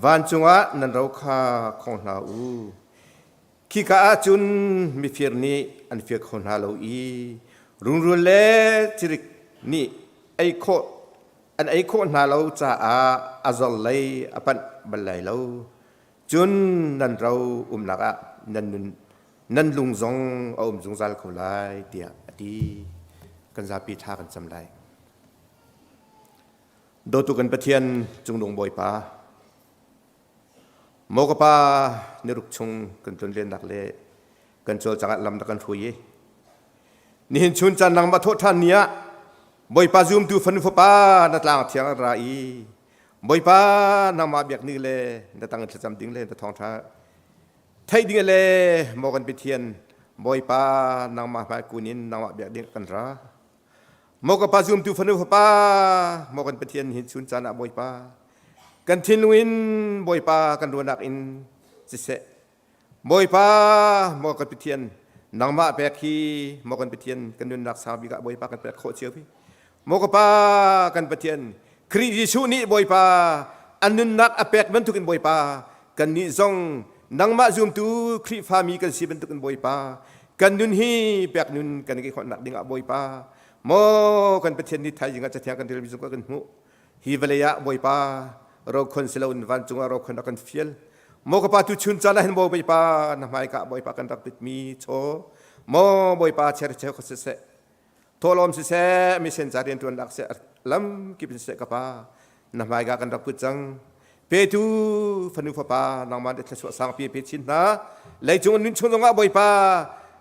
vancung ah nan ro kha khong hna u. Khika ah cun mifir nih an fir kho hna lo i rungrul le cirik nih ei khawh an ei khawh hna lo caah a zor lei a panh bal lai lo. Cun nan ro umnak ah nan nun nan lung zong a um zungzal ko lai tiah a ti. Kan zapi thla kan cam lai. Dawtu kan Pathian cungdung Bawipa, Maw ka pa, niruk chung kan tlonlennak le kan cawlcangh ah lam na kan hrui i nihin chun caan nangmah thawh ṭhan ni ah Bawipa zumtu fanu fapa na tlang thiang an ra i Bawipa nangmah biak ning le na tang in thlacam ding le na thawngṭha theih ding le maw kan Pathian Bawipa nangmah hmai kun in nangmah biak ding kan ra. Maw ka pa zumtu fanu fapa, maw kan Pathian hin chun caan ah Bawipa, kan thinlung in Bawipa kan ruahnak in siseh, Bawipa maw kan Pathian nangmah pek hi maw kan Pathian kan nunnak sang bik ah Bawipa kan pek khawh cio hi. Maw ka pa kan Pathian Khrih Jesuh nih Bawipa an nunnak a pek bantukin Bawipa kannih zong nangmah zumtu Khrihfami kan si bantukin Bawipa kan nun hi pek nun kan ngeih khawhnak dingah Bawipa maw kan Pathian nih thaizing ah cathiang kan relmi zong kan hmuh hi vawlei ah Bawipa rokhon si loin vancung ah rokhon a kan fial maw ka pa tu chun caan ah hin maw Bawipa na hmaika Bawipa kan rak bitmi chaw maw Bawipa cher cheu kha siseh Thawhlawm siseh, misen ca rianṭuannak seh, lam kip in siseh ka pa, na hmaika kan rak put cang. Petu fanu fapa nangmah nih thluachuah sangpi pe chin hna. Leicung nun chung zongah Bawipa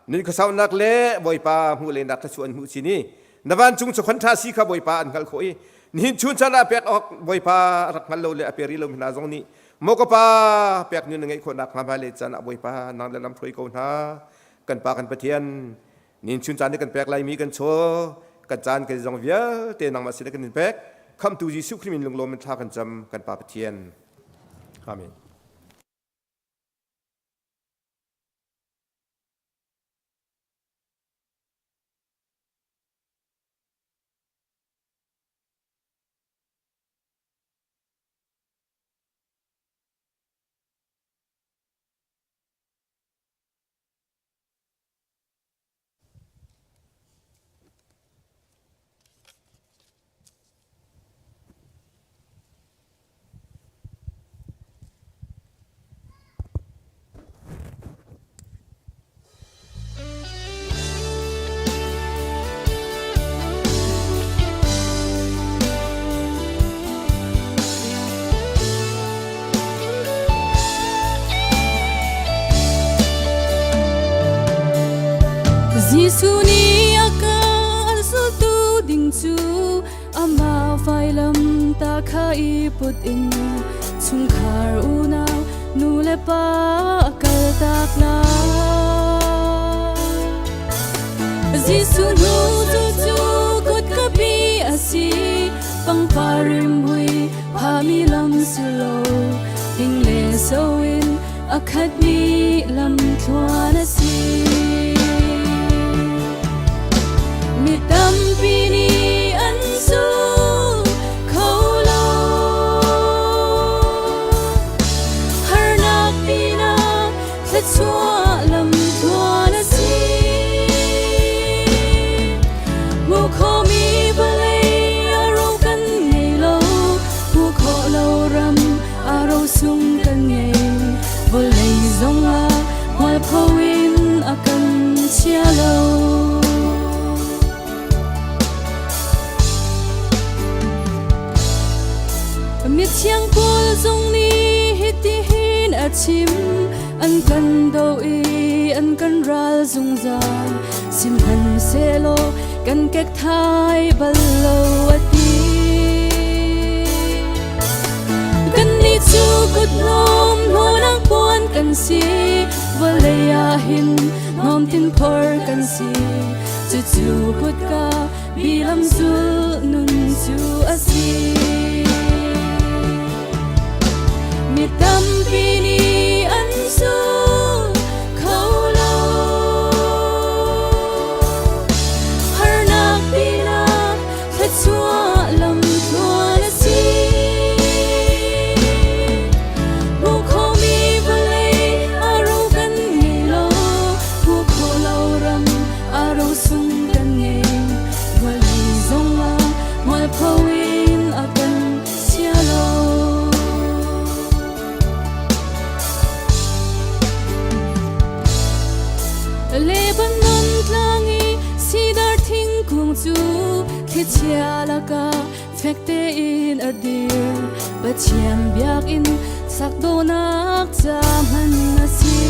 nun khuasaunak le Bawipa hmuh lennak thluachuah an hmuh chin i na vancung chawkhan ṭha si kha Bawipa an hngalh khawh i nihin chun caan ah pek awk Bawipa rak hngal lo le a pe rih lo hna zong nih maw ka pa pek nun na ngeih khawhnak hnga hmailei caan ah Bawipa nang le lam hruai ko hna kan pa kan Pathian Nin chun caan nih kan pek laimi kan chaw kan caan kan zong vialte nangmah sin kan in pek khamtu Jesuh Khrih min lunglawm in thla kan cam kan Pa Pathian. Amen. Jesuh nih a kan zultu ding cu amah vailam ta kha i put in chungkhar unau nu le pa a kaltak lai. Jesuh hnu cu cu kutkapi a si pangpar rimhmui phami lam si lo hing le so in a khatmi lam thluan a si. Mi tampi nih an zul kho lo. Harnak pinah thluachuah lam thluan a si. Hmuh khawhmi vawlei a ro kan ngei lo, hmuh khawh lo ram a ro sung kan ngei. Vawlei zongah hmualpho in a kan chia lo. Mithiang Paul zong nih hitihin a chim an kan do i an kan ral zungzal sihmanhsehlaw kan kek thai bal lo a ti. Kannih. cu kut hnawm hnawnak puan kan si vawlei ah hin hnawm tin phor kan si cucu kutka bilam zul nun cu a si mi tampi nih an zul kho lo harnak pinah thluachuah lamtluan a si. Hmuh khomi vawlei a ro kan ngei lo, hmuh kho lo ram a ro sung kan ngei. Vawlei zongah mualpho in a kan chia lo. Lebanon tlang i sidar thingkung cu thlichia lakah fek tein a dir. Pathian biakinn sak dawhnak ca hman a si.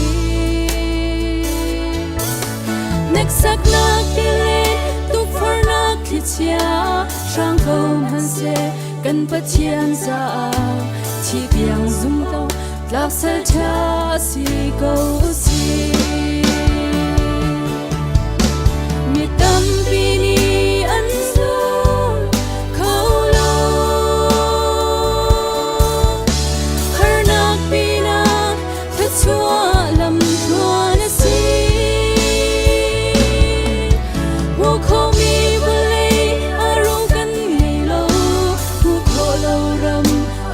Hneksaknak ti le tukforhnak thlichia hrang ko hmanhseh kan Pathian caah thi tiang zum ko tlak sal ṭha si ko si. Mi tampi nih an zul kho lo. Harnak pinah thluachuah lamtluan a si. Hmuh khomi vawlei a ro kan ngei lo, hmuh khawh lo ram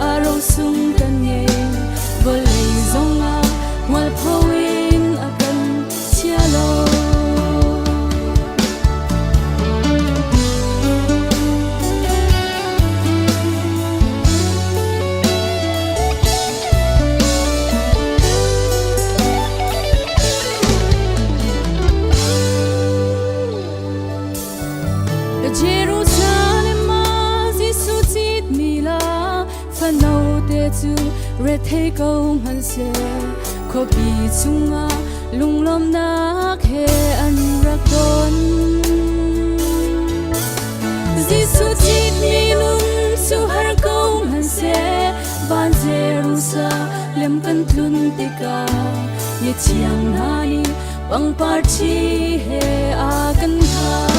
a ro sung kan ngei. Vawlei zongah mualpho in a kan chia lo. Jerusalem ah Jesuh citmi la fano te cu rethei ko hmanhseh khuapi chungah lunglawmhnak he an rak don. Jesuh citmi nun cu har ko hmanhseh van Jerusalem kan tlun tikah mithiang hna nih pangpar ṭhi he a kan hngah.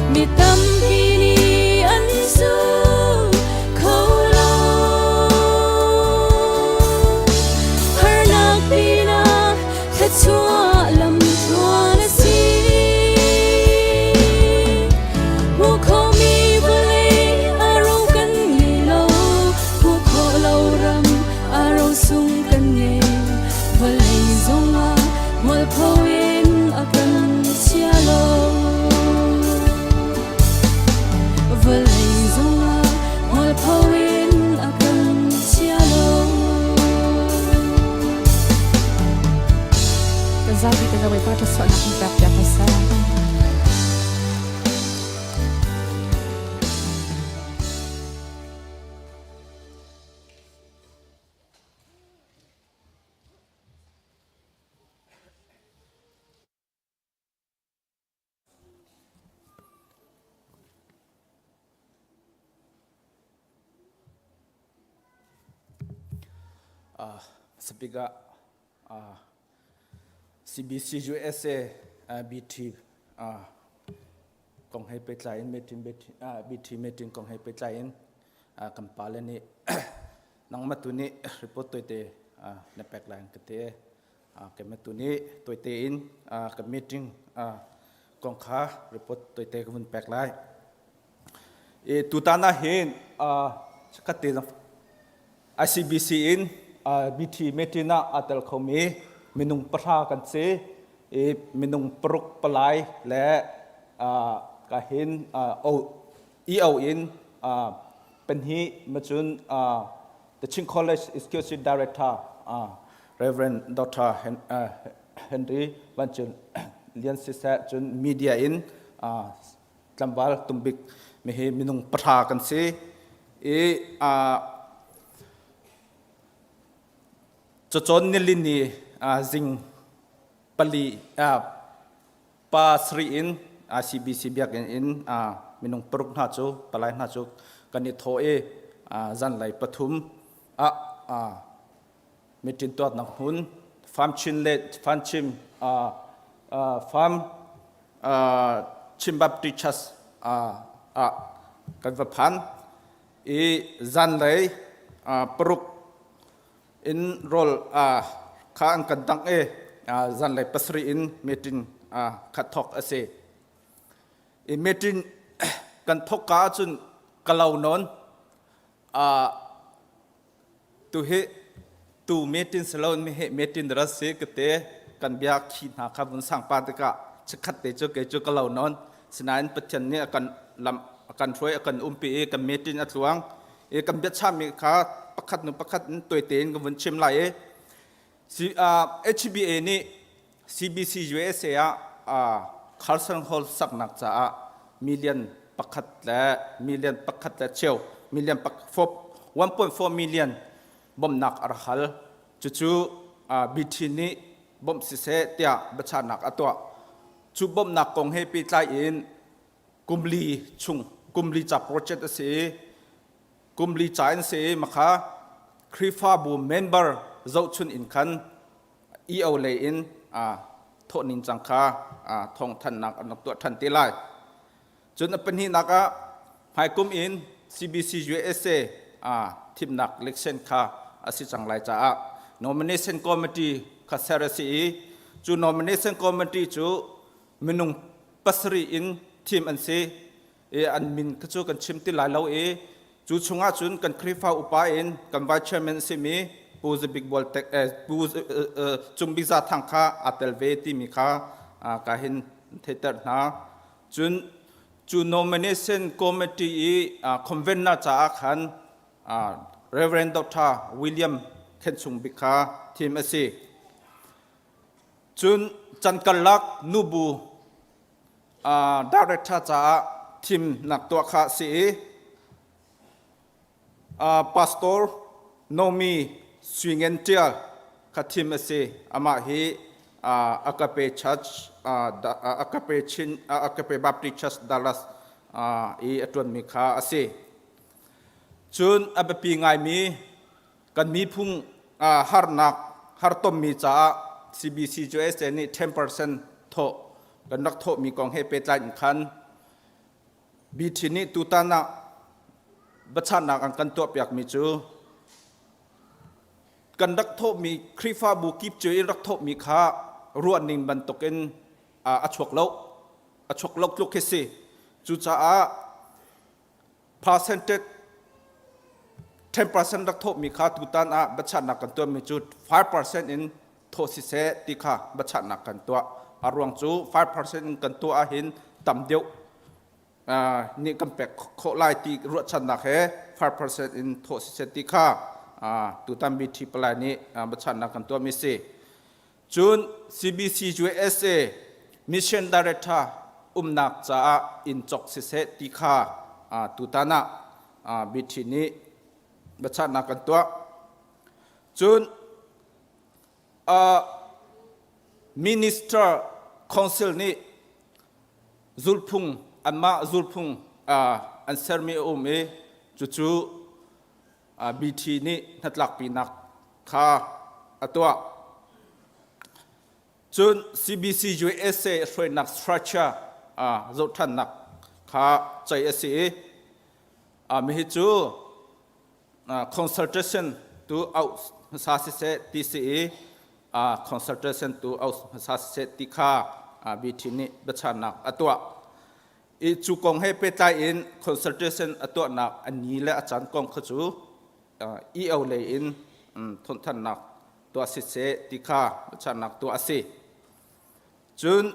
Mi tampi nih an zum kho lo. Harnak pinah thluachuah lamtluan a si. Hmuh khomi vawlei a ro kan ngei lo, hmuh khawh lo ram a ro sung kan ngei. Vawlei zongah mualpho in a kan chia lo. Vawlei zongah mualpho in a kan chia lo. Kan zapi te Bawipa thluachuahnak in pek piak hna seh. Speaker CBC USA BT kong he pehtlai in meeting BT meeting kong he pehtlai in kan pale nih nangmah tu nih report toite na pek lai ka ti. Keimah tu nih toite in kan meeting kong kha report toite ka vun pek lai. I tutan ah hin chikkhat te ICBC in BT meeting ah aa tel khomi minung pahra kan si i minung paruk palai le ka hin EO in pahnih macun The Chin College Executive Director Reverend Dr. Henry Van Cun Lian siseh cun media in tlangval tumbik mi hi minung pahra kan si i cacawn nilini zing pali pa sarih in ICBC biakinn in minung paruk hna cu palai hna cu kan i thawh i. Zanlei pathum ah meeting tuahnak hmun Farm Chin le Farm Chim Farm Chin Baptist Church ah kan va phan i zanlei paruk in rawl kha an kan dangh i zanlei pasarih in meeting kha thawk a si. I meeting kan thawk ka ahcun ka lau nawn. Tu hi tu meeting si lo mi hi meeting dara si ka te kan bia khi hna kha vun sang pa tikah chikkhat te cu kei cu ka lau nawn. Sinain Pathian nih a kan lam a kan hruai a kan umpi i kan meeting a tluang. I kan biachahmi kha pakhat nu pakhat in tuai tein ka vun chim lai i HBA nih CBC USA ah Carson Hall saknak caah million pakhat le million pakhat le cheu million 1.4 million bawmhnak a rak hal. Cucu BT nih bawmh siseh tiah biachahnak a tuah. Cu bawmhnak kong he pehtlai in kumli chung kumli ca project a si i kumli ca in si i makha Khrihfabu member zohchun in khan EO lei in thawh ning cang kha thawngthanhnak an rak tuah ṭhan te lai. Cun a pahnihnak ah hmaikum in CBC USA thimnak election kha a si cang lai caah nomination committee kha ser a si i cu nomination committee cu minung pasarih in thim an si i an min kha cu kan chim ti lai lo i cu chungah cun kan Khrihfa upa in kan vice chairman a simi Pu Zabik Bual Tek eh, Pu Cung Bik Za Thang kha aa tel ve timi kha ka hin theiter hna. Cun cu nomination committee i convener caah khan Reverend Dr. William Khen Sung Bik kha thim a si. Cun can karlak nubu director caah thimnak tuah kha a si i Pastor Nomi Sui Ngen Ṭial kha thim a si. Amah hi Agape Church, Agape Chin, Agape Baptist Church Dallas i a ṭuanmi kha a si. Cun a biapi ngaimi kan miphung harnak hartommi caah CBC USA nih 10% thawh kan rak thawhmi kong he pehtlai in khan BT nih tutan ah biachannak an kan tuahpiakmi cu kan rak thawhmi Khrihfabu kip cu in rak thawhmi kha ruahning bantukin a chuak lo a chuak lo tluk khi si cucaah percentage 10% rak thawhmi kha tutan ah biachahnak kan tuahmi cu 5% in thawh siseh ti kha biachahnak kan tuah. A ruang cu 5% in kan tuah ahhin tam deuh nih kan pek khawh lai ti ruahchannak he 5% in thawh siseh ti kha tutan BT palai nih biachahnak kan tuahmi si. Cun CBC USA Mission Director umnak caah inn cawk siseh ti kha tutan ah BT nih biachahnak kan tuah. Cun Minister Council nih zulphung anmah zulphung an sermi a um i cucu BT nih hnatlakpinak kha a tuah. Cun CBC USA hruainak structure zohṭhannak kha ceih a si i mihi cu consultation tu auh hmasa siseh ti si i consultation tu auh hmasa siseh ti kha BT nih biachannak a tuah. I cu kong he pehtlai in consultation a tuahnak a ni le a caan kong kha cu EO lei in thawnthannak tuah siseh ti kha biachannak tuah a si. Cun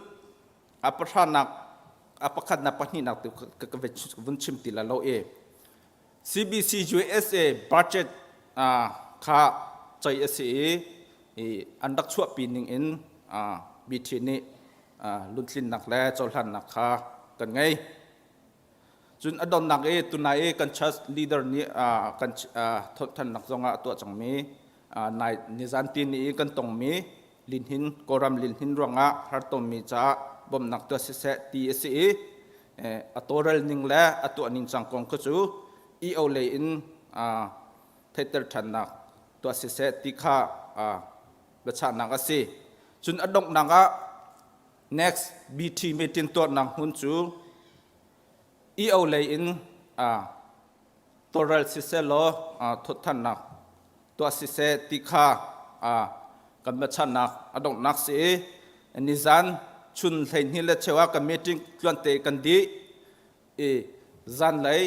a pahranak a pakhatnak pahnihnak tu ka vun chim ti la lo i CBC USA budget kha ceih a si i an rak chuahpi ning in BT nih luntlinnak le cohlannak kha kan ngei. Cun a donnak i tunai i kan church leader nih kan thawnthannak zongah a tuah cangmi nai nizan ti ni i kan tongmi linhin Kawlram linhin ruangah hartonmi caah bawmhnak tuah siseh ti a si i a tawlrel ning le a tuah ning cang kong kha cu EO lei in. theihter ṭhannak tuah siseh ti kha biachahnak a si. Cun a donghnak ah next BT meeting tuahnak hmun cu EO lei in tawlrel siseh law thawtthannak tuah siseh ti kha kan biachannak a donghnak si i nizan chun 12 le cheu ah kan meeting tluante kan dih i zanlei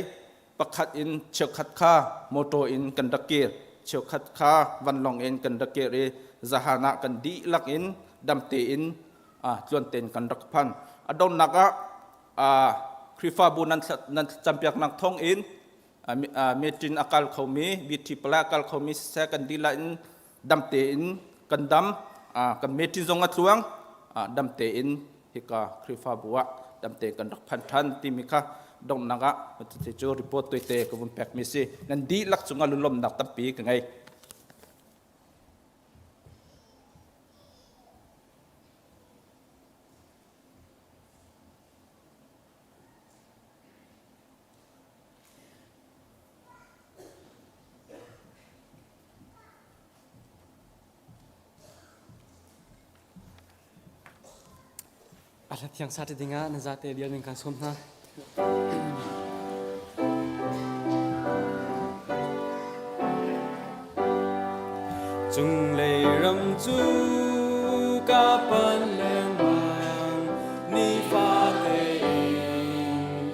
pakhat in cheukhat kha motor in kan rak kir cheukhat kha vanlawng in kan rak kir i zahan ah kan dihlak in damte in tluante in kan rak phan a donnak ah Khrihfabu nan nan campiaknak thawng in meeting a kal khomi BT pala a kal khomi siseh kan dihlak in dam tein kan dam kan meeting zong a tluang dam tein hika Khrihfabu ah dam tein kan rak phan ṭhan timi kha donghnak ah cu report tuite ka vun pekmi si nan dihlak cungah lunglawmhnak tampi ka ngei. A hla thiang sa te dingah na zate dial ning kan sawm hna. Cunglei ram cu ka pan lengmang nifate in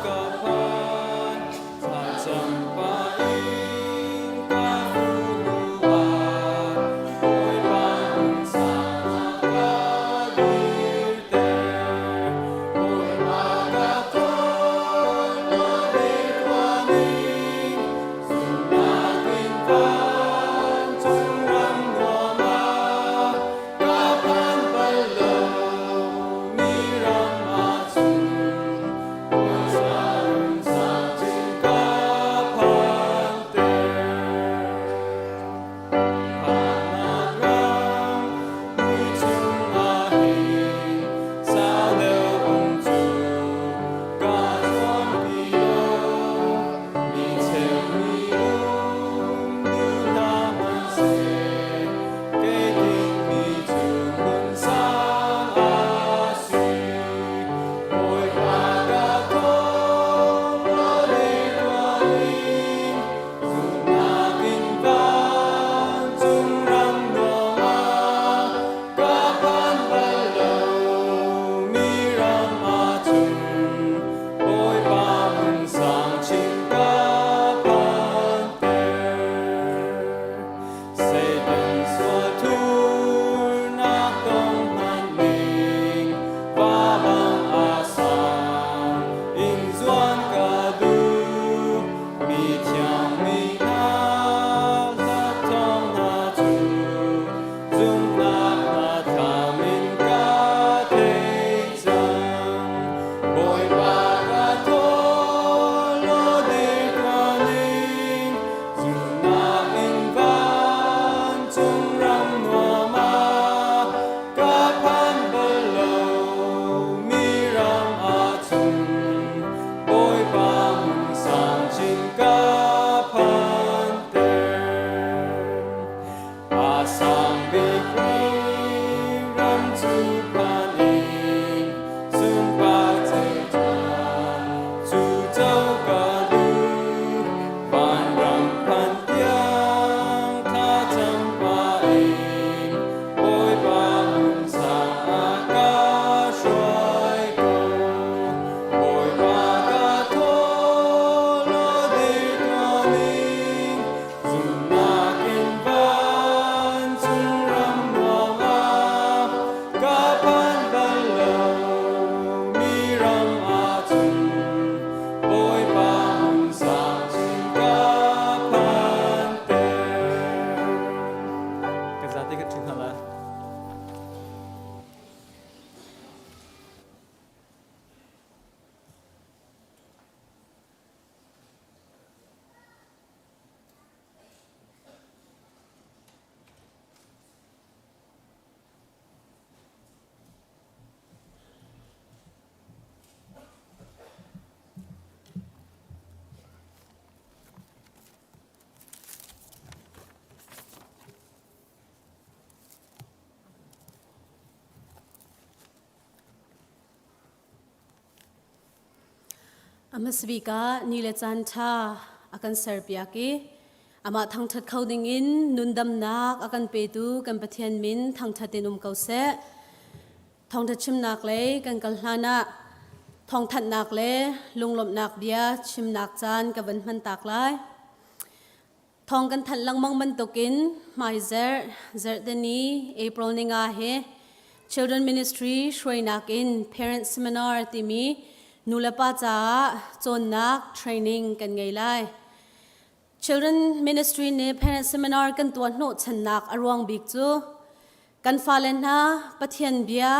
ka phan thlacam pah in ka hnu ah Bawipa hmunsang ka dirter Bawipa ka thawn maw tuaning Zumhnak in vancung ram nuam ah ka phan bal lo mi ram ahcun Bawipa hmunsang chin ka phanter. Phannak ram mui chungah hin sau deuh um cu ka zuam ti lo. Mi cheu mi um duh hna hmanhseh kei tinhmi cu hmun sang a si. Bawipa ka thawng rawlei tuanin zumhnak in vancung ram nuam ah ka phan bal lo mi ram ahcun Bawipa hmun sang chin ka phanter. Satan sual thurnak tong hmanh ning va bang a sang in zuan ka duh mi thiang mi hna hla thawng hna cu zumhnak hna thlam in ka thei cang Bawipa ka thawl law dir tuah ning Zumhnak in vancung ram nuam ah ka phan bal lo mi ram ahcun Bawipa hmun sang chin ka phanter. A sang bik ram cu phan in sunpar thei cu co ka duh vanram phan tiang thlacam pah in Bawipa hmun sang ah ka hruai ko. Bawipa ka thawl law dir tuah ning Zumhnak in vancung ram nuam ah ka phan bal lo mi ram ahcun Bawipa hmun sang chin ka phanter. Kan zate kan ṭhu hna lai. A hmasabik ah ni le caan ṭha a kan serpiak i amah thangṭhat kho dingin nundamnak a kan petu kan Pathian min thangṭhat in um ko seh. Thawngṭha chimnak lei kan kal hlan ah thawngthanhnak le lunglawmhnak bia chimnak caan ka van hman tak lai. Thawng kan thanh lengmang bantukin hmaizerh zarhteni April ninga hi Children Ministry hruainak in Parent Seminar timi nulepa caah cawnnak training kan ngei lai. Children Ministry nih Parent Seminar kan tuah hnawhchannak a ruang bik cu kan fale hna Pathian bia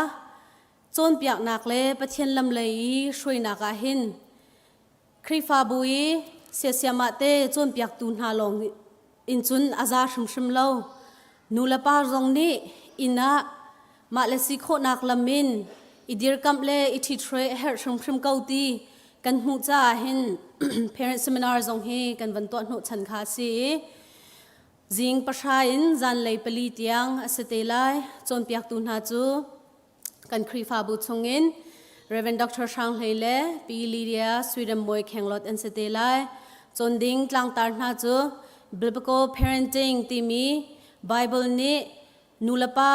cawnpiaknak le Pathian lam lei i hruainak ah hin Khrihfabu i siasiamah te cawnpiaktu hna lawng in cun a za hrimhrim lo. Nu le pa zong nih inn ah mah le si khawhnak lam in i dirkamh le i ṭhithruai a herh hrimhrim ko ti kan hmuh caah hin parent seminar zong hi kan van tuah hnawhchan kha a si i zing pahra in zanlei pali tiang a si te lai. Cawnpiaktu hna cu kan Khrihfabu chungin Reverend Dr. Hrang Hlei le Pi Lydia Sweden Mawi Khenglot an si te lai. Cawn ding tlangtar hna cu Biblical Parenting timi Bible nih nulepa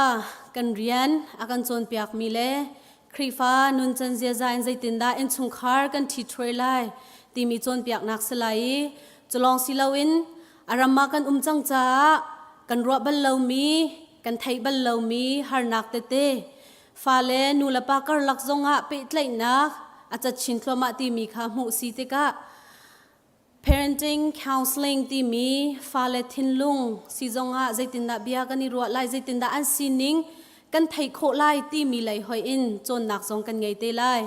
kan rian a kan cawnpiakmi le Khrihfa nuncan ziaza in zeitindah innchungkhar kan ṭhithruai lai timi cawnpiaknak si lai i culawng si loin a ram ah kan um cang caah kan ruah bal lomi kan theih bal lomi harnak tete fale nulepa karlak zongah pehtlaihnak a cat chin thluahmah timi kha hmuh si tikah parenting counseling timi fale thinlung si zongah zeitindah bia kan i ruah lai zeitindah an sining kan theih khawh lai timi lei hoi in cawnnak zong kan ngei te lai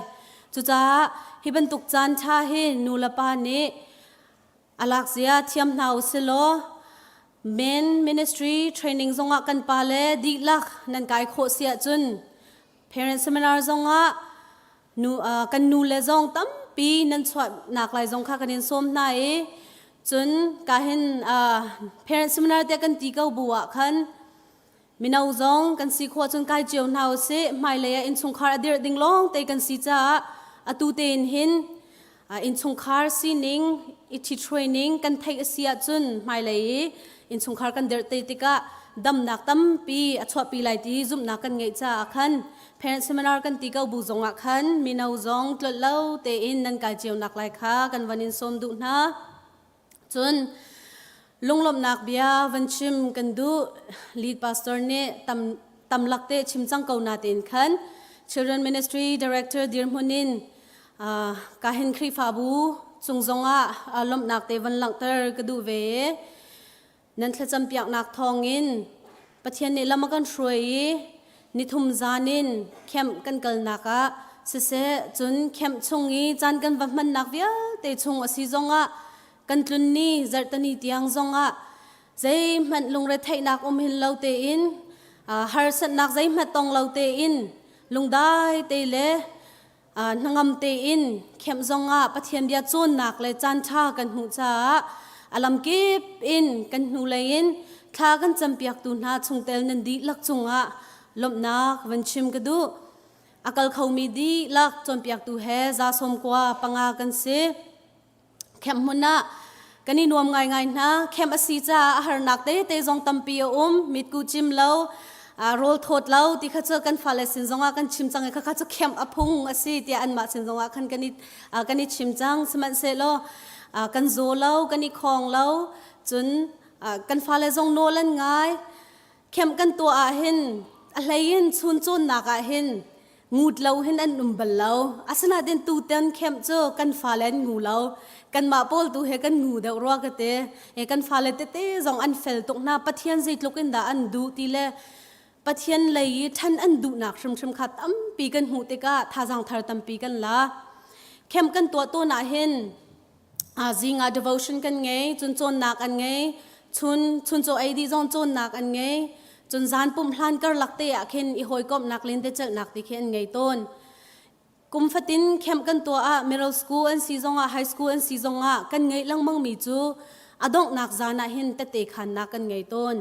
cucaah hi bantuk caan ṭha hi nulepa nih A lakzia thiam hna u silaw Men Ministry training zongah kan pa le dihlak nan kai khawh si ahcun parent seminar zongah nu uh, kan nu le zong tampi nan chuahnak lai zong kha kan in sawm hna i cun ka hin uh, parent seminar te kan ti ko bu ah khan mino zong kan si khawh cun kai cio hna u sih hmailei ah innchungkhar a dirh ding lawng te kan si caah atu tein hin innchungkhar sining i ṭhithruaining kan theih a si ahcun hmailei i innchungkhar kan dirh te tikah damnak tampi a chuahpi lai ti zumhnak kan ngeih caah khan parent seminar kan ti ko bu zongah khan mino zong tlolh lo tein nan kai cio nak lai kha kan van in sawm duh hna. Cun lunglawmhnak bia van chim kan duh. Lead pastor nih tam tam lak te chim cang ko na tein khan Children Ministry Director dirhmun in uh, kahin Khrihfabu cung zongah uh, lawmhnak te van langhter ka duh ve. Nan thlacam piaknak thawngin Pathian nih lam a kan hruai i nithum zan in camp kan kalnak ah siseh cun camp chung i caan kan va hmannak vialte chung a si zongah kan tlun ni zarhtani tiang zongah zeihmanh lungretheihnak um hin lo tein harsatnak zeihmanh tong lo tein lungdai te le hnangam tein camp zongah Pathian bia cawnnak le caanṭha kan hmuh caah a lamkip in kan hnulei in thla kan campiaktu hna chungtel nan dihlak cungah lawmhnak van chim ka duh. A kal khomi dihlak cawnpiaktu he za sawm kua panga kan si. Camp hmun ah kan i nuam ngaingai hna. Camp a si caah a harnak tete zong tampi a um. Mitku cim lo, rawl thawt lo ti kha cu kan fale sin zongah kan chim cang i khakha cu camp a phung a si tiah anmah sin zongah khan kan i, kan i chim cang. Sihmanhsehlaw kan zaw lo, kan i khawng lo. Cun kan fale zong nawl an ngai. Camp kan tuah ah hin a hlei in chun cawnnak ah hin ngut lo hin an um bal lo. Asinain tutan camp cu kan fale an ngu lo. Kanmah pawl tu he kan ngu deuh rua ka ti. E kan fale tete zong an fel tuk hna. Pathian zeitluk in dah an duh ti le Pathian lei i ṭhan an duhnak hrimhrim kha tampi kan hmuh tikah thazaang thar tampi kan la. Camp kan tuah tawn ah hin zing ah devotion kan ngei cun cawnnak an ngei chun chun chaw ei dih zong cawnnak an ngei cun zan pumh hlan karlak te ah khin i hawikomhnak lentecelhnak ti khi an ngei tawn kum fatin camp kan tuah ah middle school an si zongah high school an si zongah kan ngeih lengmang mi cu a donghnak zan ah hin tette khannak kan ngei tawn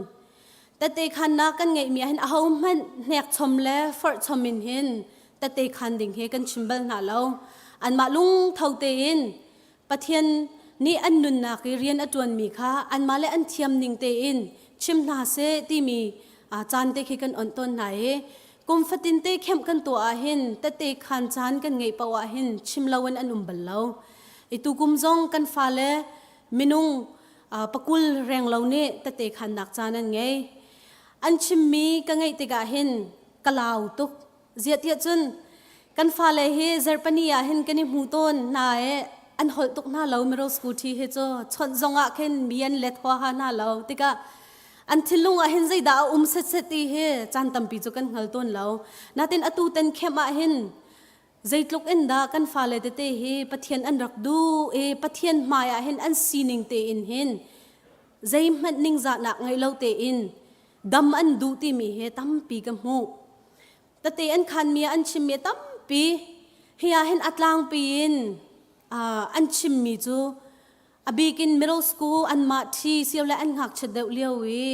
tette khannak kan ngeih mi ah hin aho hmanh hnek chom le forh chom in hin tette khan ding hi kan chim bal hna lo. Anmah lungtho tein Pathian nih an nunnak i rian a ṭuanmi kha anmah le an thiam ning tein chim hna seh timi caan te khi kan onh tawn hna i kum fatin te camp kan tuah ahhin tette khaan caan kan ngeih paoh ahhin chim loin an um bal lo. I tukum zong kan fale minung pakul renglo nih tette khaannak caan an ngei. An chimmi ka ngeih tikah hin ka lau tuk. Ziah tiah cun kan fale hi zarhpani ah hin kan i hmu tawn hna i an holh tuk hna lo middle school thi hi cu chawnh zong ah khin mi an let huaha hna lo tikah an thinlung ah hin zeidah a um setset ti hi caan tampi cu kan hngal tawn lo. Natin atu ten camp ah hin zeitluk in dah kan fale tete hi Pathian an rak duh i Pathian hmai ah hin an sining tein hin zeihmanh ningzahnak ngei lo tein dam an duh timi hi tampi ka hmuh. Tete an khanmi ah an chimmi tampi hi ah hin a tlangpi in an chimmi cu a bikin middle school anmah ṭhi sio le an ngakchiat deuh lio i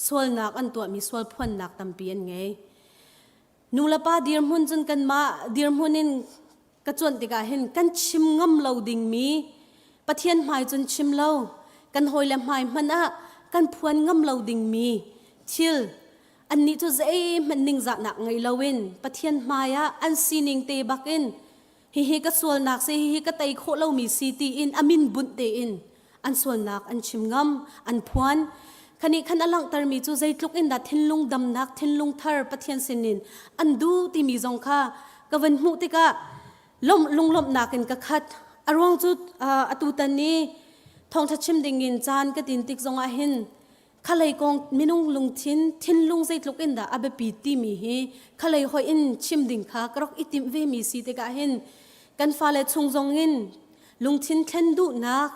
sualnak an tuahmi sual phuannak tampi an ngei. Nulepa dirhmun cun kanmah dirhmun in ka cuanh tikah hin kan chim ngam lo dingmi Pathian hmai cun chim lo kan hawile hmai hmanh ah kan phuan ngam lo dingmi thil annih cu zeihmanh ningzahnak ngei loin Pathian hmai ah an sining te bakin hihi ka sualnak si hihi ka tei khawh lomi si tiin a min bunh tein an sualnak an chim ngam an phuan khani khan a langhtermi cu zeitluk in dah thinlung damnak thinlung thar Pathian sinin an duh timi zong kha ka van hmuh tikah lawmh lunglawmhnak in ka khat a ruang cu atu tan ni thawngtha chim dingin caan ka tin tik zongah hin khalei kong minung lungthin thinlung zeitluk in dah a biapi timi hi khalei hoi in chim ding kha ka rak i timh ve mi si tikah hin kan fale chung zong in lungthin thlen duhnak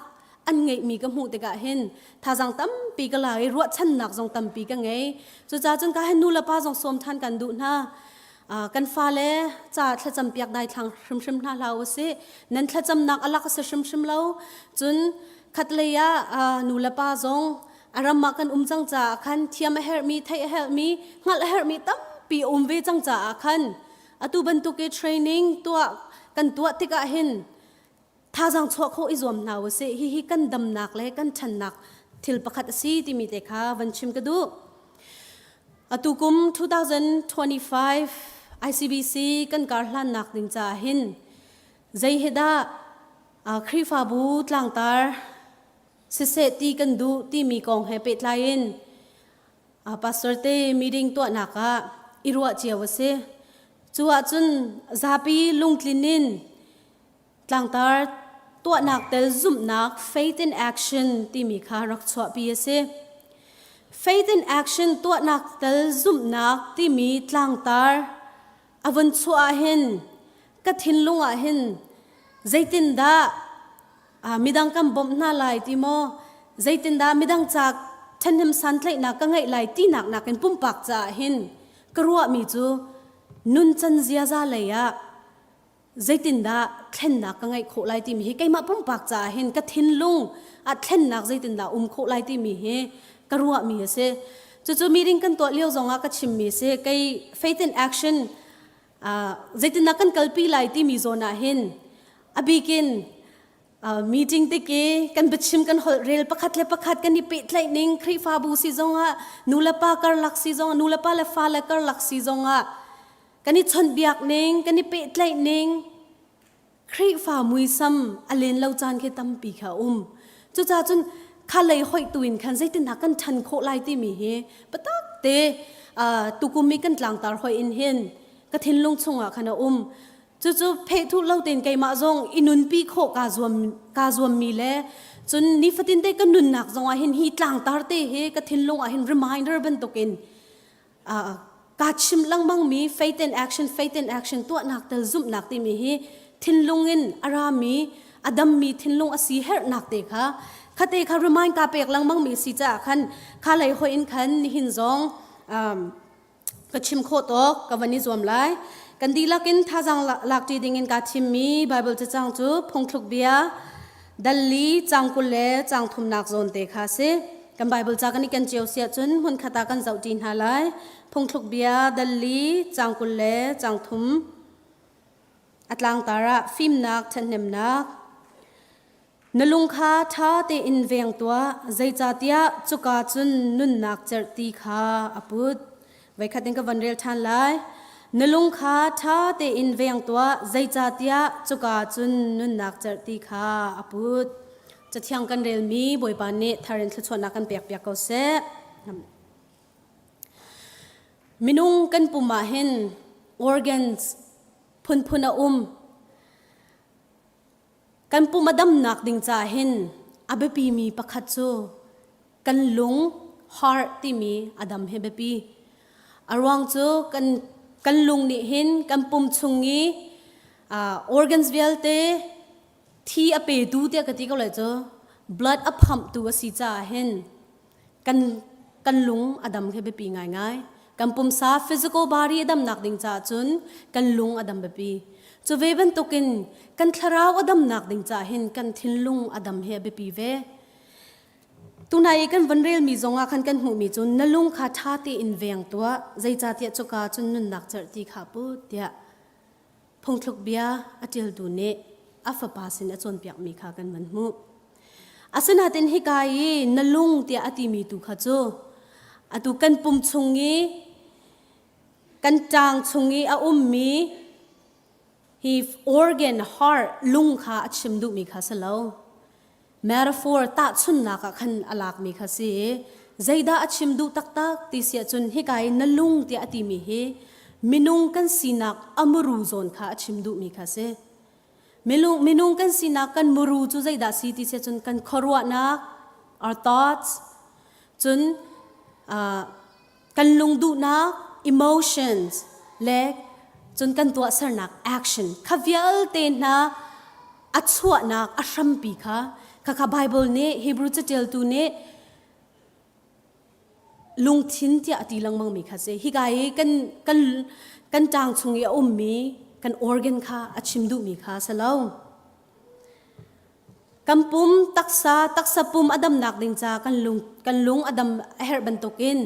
an ngeihmi ka hmuh tikah hin thazaang tampi ka la i ruahchannak zong tampi ka ngei cucaah cun ka hin nu le pa zong sawm than kan duh hna kan fale ca thlacam piak dai thlang hrimhrim hna hlah usih nan thlacamnak alak a si hrimhrim lo cun khatlei ah nu le pa zong a ram ah kan um cang caah khan thiam a herhmi theih a herhmi hngalh a herhmi tampi a um ve cang caah khan atu bantuk i training tuah kan tuah tikah hin thazaang chuah khawh i zuam hna usih hihi kan damnak le kan ṭhannak thil pakhat a si timi te kha van chim ka duh atu kum 2025 ICBC kan kar hlannak ding caah hin zei hi dah Khrihfabu tlangtar siseh ti kan duh timi kong he pehtlai in pastor te meeting tuahnak ah i ruah cio a si. Cu ahcun zapi lungtlin in tlangtar tuahnak tel zumhnak faith in action timi kha rak chuahpi a si. Faith in action tuahnak tel zumhnak timi tlangtar a vun chuah ah hin ka thinlung ah hin zeitindah midang kan bawmh hna lai ti maw zeitindah midang ca ṭhahnem santlaihnak ka ngeih lai tinak nakin pumpak caah hin ka ruahmi cu nuncan ziaza lei ah zeitindah thlennak ka ngeih khawh lai timi hi keimah pumpak caah hin ka thinlung ah thlennak zeitindah um khawh lai timi hi ka ruahmi a si cucu meeting kan tuah lio zongah ka chimmi si kei faith in action zeitindah kan kalpi lai timi zawn ah hin a bikin meeting tik i kan biachim kan holh rel pakhat le pakhat kan i pehtlaih ning Khrihfabu si zongah nu le pa karlak si zongah nu le pa le fa le karlak si zongah kan i chawnhbiak ning kan i pehtlaih ning Khrihfa muisam a len lo caan khi tampi kha a um cucaah cun kha lei hoih tu in khan zeitindah kan ṭhan khawh lai timi hi biatak te tukum i kan tlangtar hoih in hin ka thinlung chungah khan a um cucu phehthuh lo tein keimah zong i nunpi khawh kaa zuam kaa zuammi le cun nifatin te ka nunnak zongah hin hi tlangtar te hi ka thinlung ah hin reminder bantukin kaa chim lengmangmi faith in action faith in action tuahnak tel zumhnak timi hi thinlung in a rami a dammi thinlung a si herhnak te kha khate kha remind ka pek lengmangmi si caah khan kha lei hoi in khan nihin zong ka chim khawh tawk ka van i zuam lai kan dihlak in thazaang lakṭi ding in kaa thimmi Bible cacang cu phungthluk bia dal li cang 20 le cang thumnak zawn te kha si Kan Bible ca kan i ken cio si ahcun hmunkhat ah kan zohṭi hna lai. Phungthluk bia dal li, caang 20 le caang thum. A tlangtar ah fimnak ṭhathnemnak. Na lung kha ṭha tein veng tuah, zeicahtiah cuka cun nunnak cerhti kha a put. Voikhat in ka van rel ṭhan lai. Na lung kha ṭha tein veng tuah, zeicahtiah cuka cun nunnak cerhti kha a put. Cathiang kan relmi Bawipa nih thar in thluachuahnak kan pekpiak ko seh. Minung kan pum ah hin organs phunphun a um. Kan pum a damnak ding caah hin a biapimi pakhat cu kan lung heart timi a dam hi biapi. A ruang cu kan kan lung nih hin kan pum chung i uh, organs vialte thi a petu tiah ka ti ko lai cu blood a pump tu a si caah hin kan kan lung a dam khi biapi ngaingai. Kan pumsa physical body a damnak ding caah cun kan lung a dam biapi. Cu ve bantukin kan thlarau a damnak ding caah hin kan thinlung a dam hi a biapi ve. Tunai i kan van relmi zongah khan kan hmuhmi cu na lung kha ṭha tein veng tuah, zeicahtiah cuka cun nunnak cerhti kha put tiah phungthluk bia a ṭialtu nih a fapa sin a cawnpiakmi kha kan van hmuh. Asinain hika i na lung tiah a timi tu kha cu atu kan pum chung i kan ṭang chung i a ummi hi organ heart lung kha a chim duhmi kha si lo. Metaphor tahchunhnak ah khan a lakmi kha si i zeidah a chim duh taktak ti si ahcun hika i na lung tiah a timi hi minung kan sinak a muru zawn kha a chim duhmi kha si. Minung, minung kan sinak kan muru cu zeidah si ti si cun kan khuaruahnak, our thoughts, cun uh, kan lungduhnak, emotions, le cun kan tuahsernak action kha vialte hna a chuahnak a hrampi kha khakha Bible nih Hebrew catialtu nih lungthin tiah a ti lengmang mi kha si hika i kan kan kan ṭang chung i a ummi kan organ kha a chim duhmi kha si lo kan pum taksa taksa pum a damnak ding ca kan lung kan lung a dam a herh bantukin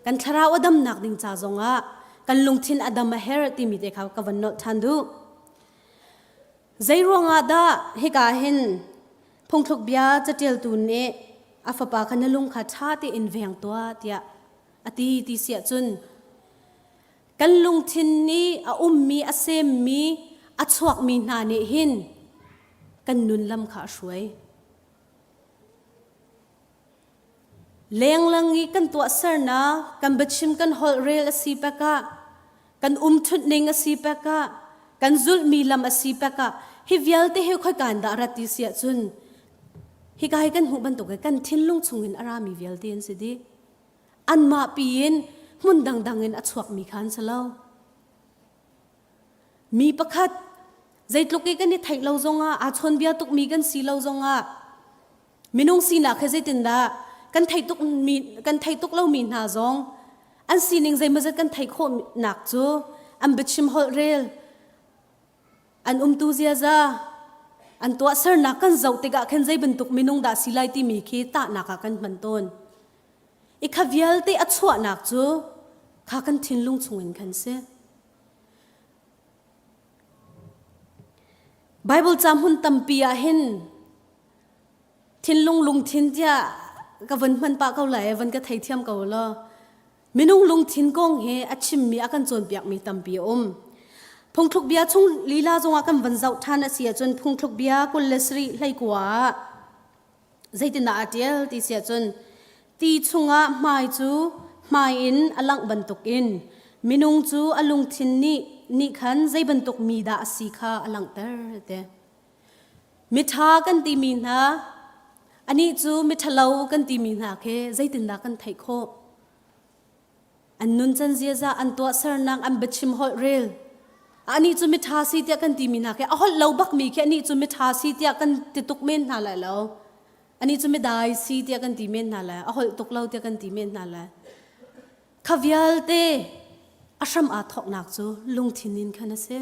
kan thlarau a damnak ding ca zongah kan lungthin a dam a herh timi te kha ka van nolh ṭhan duh zei ruangah dah hika hin Phungthluk bia caṭialtu nih a fapa kha na lung kha ṭha tein veng tuah tiah a ti ti si ahcun kan lungthin nih a ummi a semmi a chuakmi hna nih hin kan nun lam kha a hruai. Lenglang i kan tuahsernak, kan biachim kan holhrel a si pekah, kan umṭhut ning a si pekah, kan zulhmi lam a si pekah, hi vialte hi khoika in dah rat ti si ahcun hika hi kan hmuh bantuk in kan thinlung chungin a rami vialte an si dih. Anmah piin hmun dangdang in a chuakmi kha an si lo. Mi pakhat zeitluk i kan i theih lo zongah aa chawnbia tukmi kan si lo zongah Minung sinak he zeitindah kan theih tuk mi kan theih tuk lomi hna zong an sining zeimawzat kan theih khawhnak cu an biachim holh rel an umtu ziaza an tuahsernak kan zoh tikah khin zei bantuk minung dah si lai timi khi tahnak ah kan hman tawn. I kha vialte a chuahnak cu kha kan thinlung chungin khan si. Bible ca hmun tampi ah hin thinlung lungthin tiah ka van hman pah ko lai van ka theithiam ko law minung lungthin kong he a chimmi a kan cawnpiakmi tampi a um phungthluk bia chung lila zongah kan van zoh ṭhan a si ahcun phungthluk bia 27 hleikua ah zeitindah a ṭial ti si ahcun ti chungah hmai cu hmai in a langh bantukin minung cu a lungthin nih nih khan zei bantuk mi dah a si kha a langhter te Miṭha kan timi hna, anih cu miṭhalo kan timi hna khi zeitindah kan theih khawh? An nuncan ziaza, an tuahsernak, an biachim holh rel. Anih cu miṭha si tiah kan timi hna khi a holh lo bakmi khi anih cu miṭha si tiah kan ti tuk men hna lai lo. Anih cu midai si tiah kan ti men hna lai. A holh tuk lo tiah kan ti men hna lai. Kha vialte a hram aa thawknak cu lungthin in khan a si.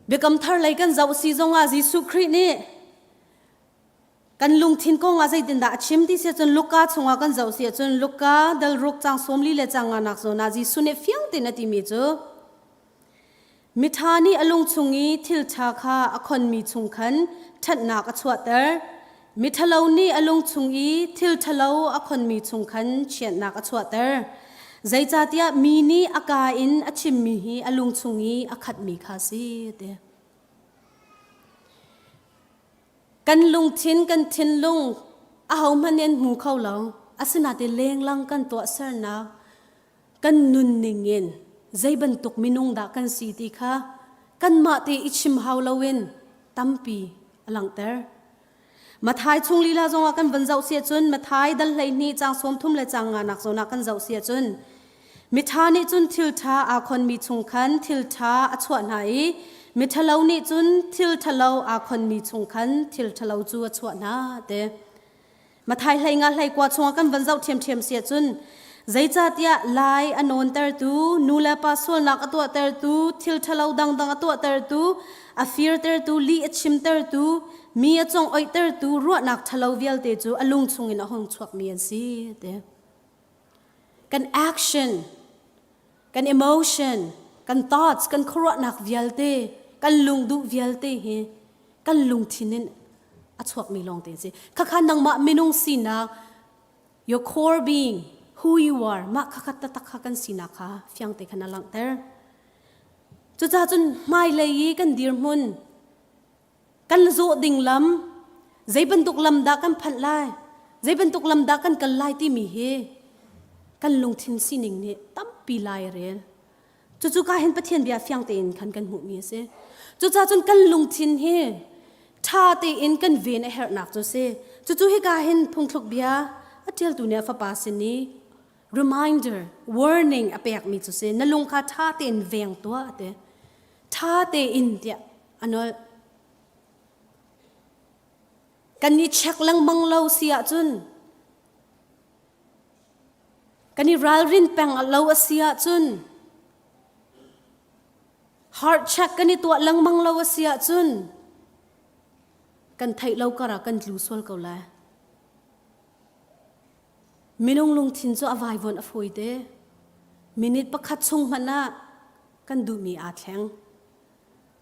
Biakam thar lei kan zoh si zongah Jesuh Khrih nih kan lungthin kong ah zeitindah a chim ti si ahcun Luka chungah kan zoh si ahcun Luka dal ruk cang sawmli le cang nga nak zawn ah Jesuh nih fiang tein a timi cu. Miṭha nih a lung chung i thil ṭha kha a khonmi chung khan ṭhatnak a chuahter. Miṭhalo nih a lung chung i thil ṭhalo a khonmi chung khan chiatnak a chuahter. Zeicahtiah mi nih a kaa in a chimmi hi a lung chung i a khatmi kha a si, a ti. Kan lungthin, kan thinlung ahohmanh nih an hmu kho lo. Asinain lenglang kan tuahsernak, kan nunning in zei bantuk minung dah kan si ti kha kanmah te i chim hau loin tampi a langhter. Mathai chung lila zongah kan van zoh si ahcun Mathai dal 12 caang 30 le caang nganak zawn ah kan zoh si ahcun miṭha nih cun thil ṭha aa khonmi chung khan thil ṭha a chuah hna i miṭhalo nih cun thil ṭhalo aa khonmi chung khan thil ṭhalo cu a chuah hna te. Mathai hlei nga hlei kua chungah kan van zoh ṭhiamṭhiam si ahcun zeicahtiah lai a nawntertu, nu le pa sualnak a tuahtertu, thil ṭhalo dangdang a tuahtertu, a firtertu, lih a chimtertu, mi a congoihtertu ruahnak ṭhalo vialte cu a lung chungin a hung chuakmi an si ti. Kan action, kan emotion, kan thoughts, kan khuaruahnak vialte, kan lungduh vialte hi kan lungthin in a chuakmi lawng te si. Khakha nangmah minung sinak, your core being, who you are, mah khakha taktak kha kan sinak kha fiang te khan a langhter. Cucaah cun hmailei i kan dirhmun, kan zawh ding lam, zei bantuk lam dah kan phanh lai, zei bantuk lam dah kan kal lai timi hi kan lungthin sining nih tampi lai a rel. Cucu ka hin Pathian bia fiang tein khan kan hmuhmi a si. Cucaah cun kan lungthin hi ṭha tein kan ven a herhnak cu a si. Cucu hika hin phungthluk bia a ṭialtu nih a fapa sin i reminder, warning a pekmi cu si. Na lung kha ṭha tein veng tuah a ti. Ṭha tein tiah a nolh. Kan i check lengmang lo si ahcun Kan i ralrin peng lo a si ahcun heart check kan i tuah lengmang lo a si ahcun kan theih lo kar ah kan tlu sual ko lai. Minung lungthin cu a vaivuan a fawi te. Minute pakhat chung hmanh ah kan duhmi aa thleng.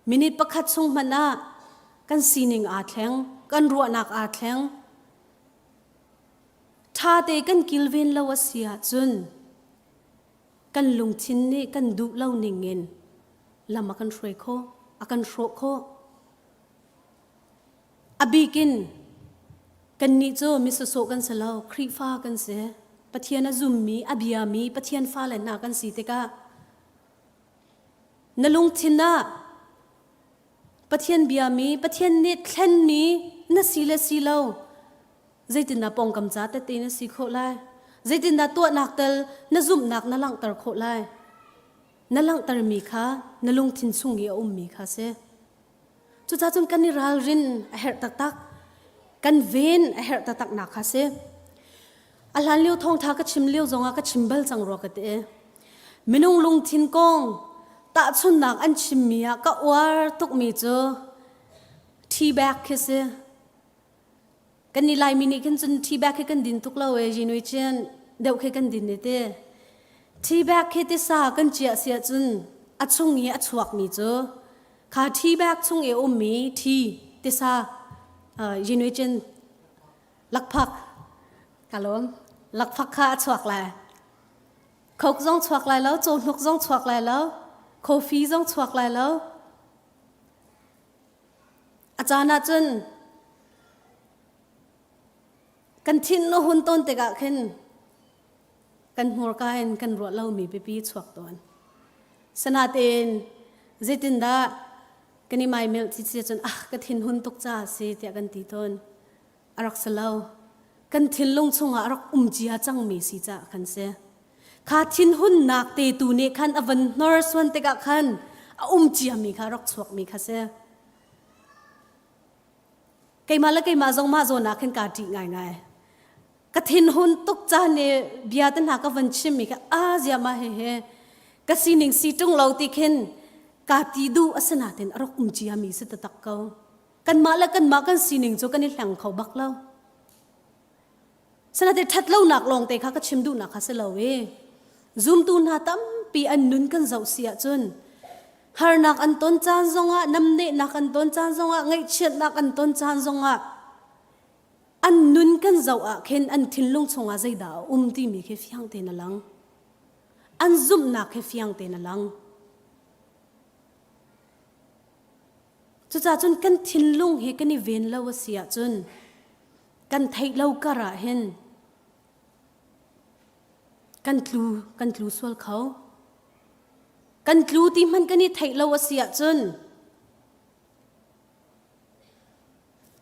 Minute pakhat chung hmanh ah kan sining aa thleng, kan ruahnak aa thleng. Ṭhate kan kilven lo a si ahcun kan lungthin nih kan duh lo ningin lam a kan hruai khawh, a kan hrawh khawh. A bik in kannih cu mi sawsawh kan si lo, Khrihfa kan si. Pathian a zummi, a biami Pathian fale hna kan si tikah na lungthin ah Pathian biami, Pathian nih thlenmi na si le si lo Zeitindah pawngkam ca tette na si khawh lai? Zeitindah tuahnak tel na zumhnak na langhter khawh lai? Na langhtermi kha na lungthin chung i a ummi kha si. Cucaah cun kan i ralrin a herh taktak. Kan ven a herh taktaknak kha si. A hlan lio thawngtha ka chim lio zongah ka chim bal cang rua ka ti. Minung lungthin kong tahchunnak an chimmi ah ka uar tukmi cu tea bag khi si. Kan nih Laimi nih khin cun tea bag khi kan din tuk lo e jinui chin deuh khi kan din i ti. Tea bag khi tisa kan ciah si ahcun a chung i a chuakmi cu kha tea bag chung i a ummi tea tisa jinui chin lakphak ka lawm lakphak kha a chuak lai. Coke zong chuak lai lo, cawhnuk zong chuak lai lo, coffee zong chuak lai lo. A caan ahcun kan thin a hun tawn tikah khin kan hmurka in kan ruah lomi pipi chuak tawn. Sanatein zeitindah kan i maimilh ti si cun ah ka thin hun tuk caah si tiah kan ti tawn. A rak si lo. Kan thinlung chungah a rak um cia cangmi si caah kan si. Kha thinhunnak te tu nih khan a van hnorsuan tikah khan a um ciami kha rak chuakmi kha si. Keimah le keimah zong mah zawn ah khin kaa ṭih ngaingai. Ka thinhun tuk caan i bia te hna ka van chimmi kha a zia mah hihi ka sining si ṭung lo ti khin kaa ti duh asinain a rak um ciami si taktak ko. Kanmah le kanmah kan sining cu kan i hleng kho bak lo. Sanate ṭhatlonak lawngte kha ka chim duhnak kha si lo i zumtu hna tampi an nun kan zoh si ahcun. Harnak an ton caan zongah, namnehnak an ton caan zongah, ngaihchiatnak an ton caan zongah an nun kan zoh ah khin an thinlung chungah zeidah a um timi khi fiang tein a lang. An zumhnak khi fiang tein a lang. Cucaah cun kan thinlung hi kan i ven lo a si ahcun kan theih lo kar ah hin kan tlu kan tlu sual kho. Kan tlu ti hmanh kan i theih lo a si ahcun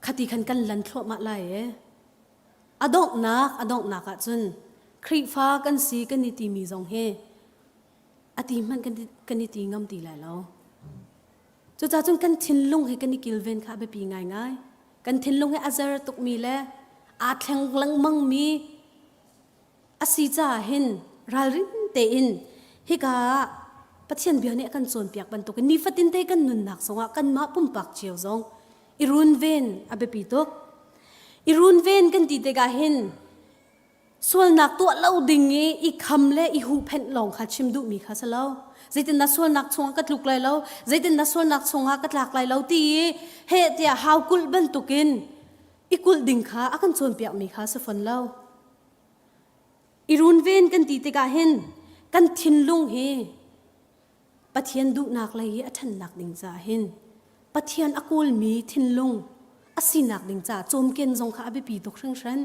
khati khan kan lan thluahmah lai e. A donghnak a donghnak ahcun Khrihfa kan si kan i timi zong hi a ti hmanh kan, kan i ti ngam ti lai lo. Cucaah cun kan thinlung hi kan i kilven kha a biapi ngaingai. Kan thinlung hi a zer tukmi le aa thleng lengmangmi a si caah hin ralrin tein hika ah Pathian bia nih a kan cawnpiak bantukin nifatin te kan nunnak zongah kanmah pumpak cio zong i runven a biapi tuk. I runven kan ti tikah hin sualnak tuah lo ding i i kham le i huhphenh lawng kha chim duhmi kha si lo. Zeitin na sualnak chungah ka tluk lai lo, zeitin na sualnak chungah ka tlak lai lo ti i heh tiah hau kulh bantukin i kulh ding kha a kan cawnpiakmi kha si fawn lo. I runven kan ti tikah hin kan thinlung hi Pathian duhnak lei i a ṭhannak ding caah hin Pathian a kawlmi thinlung a sinak ding caah cawmken zong kha a biapi tuk hringhran.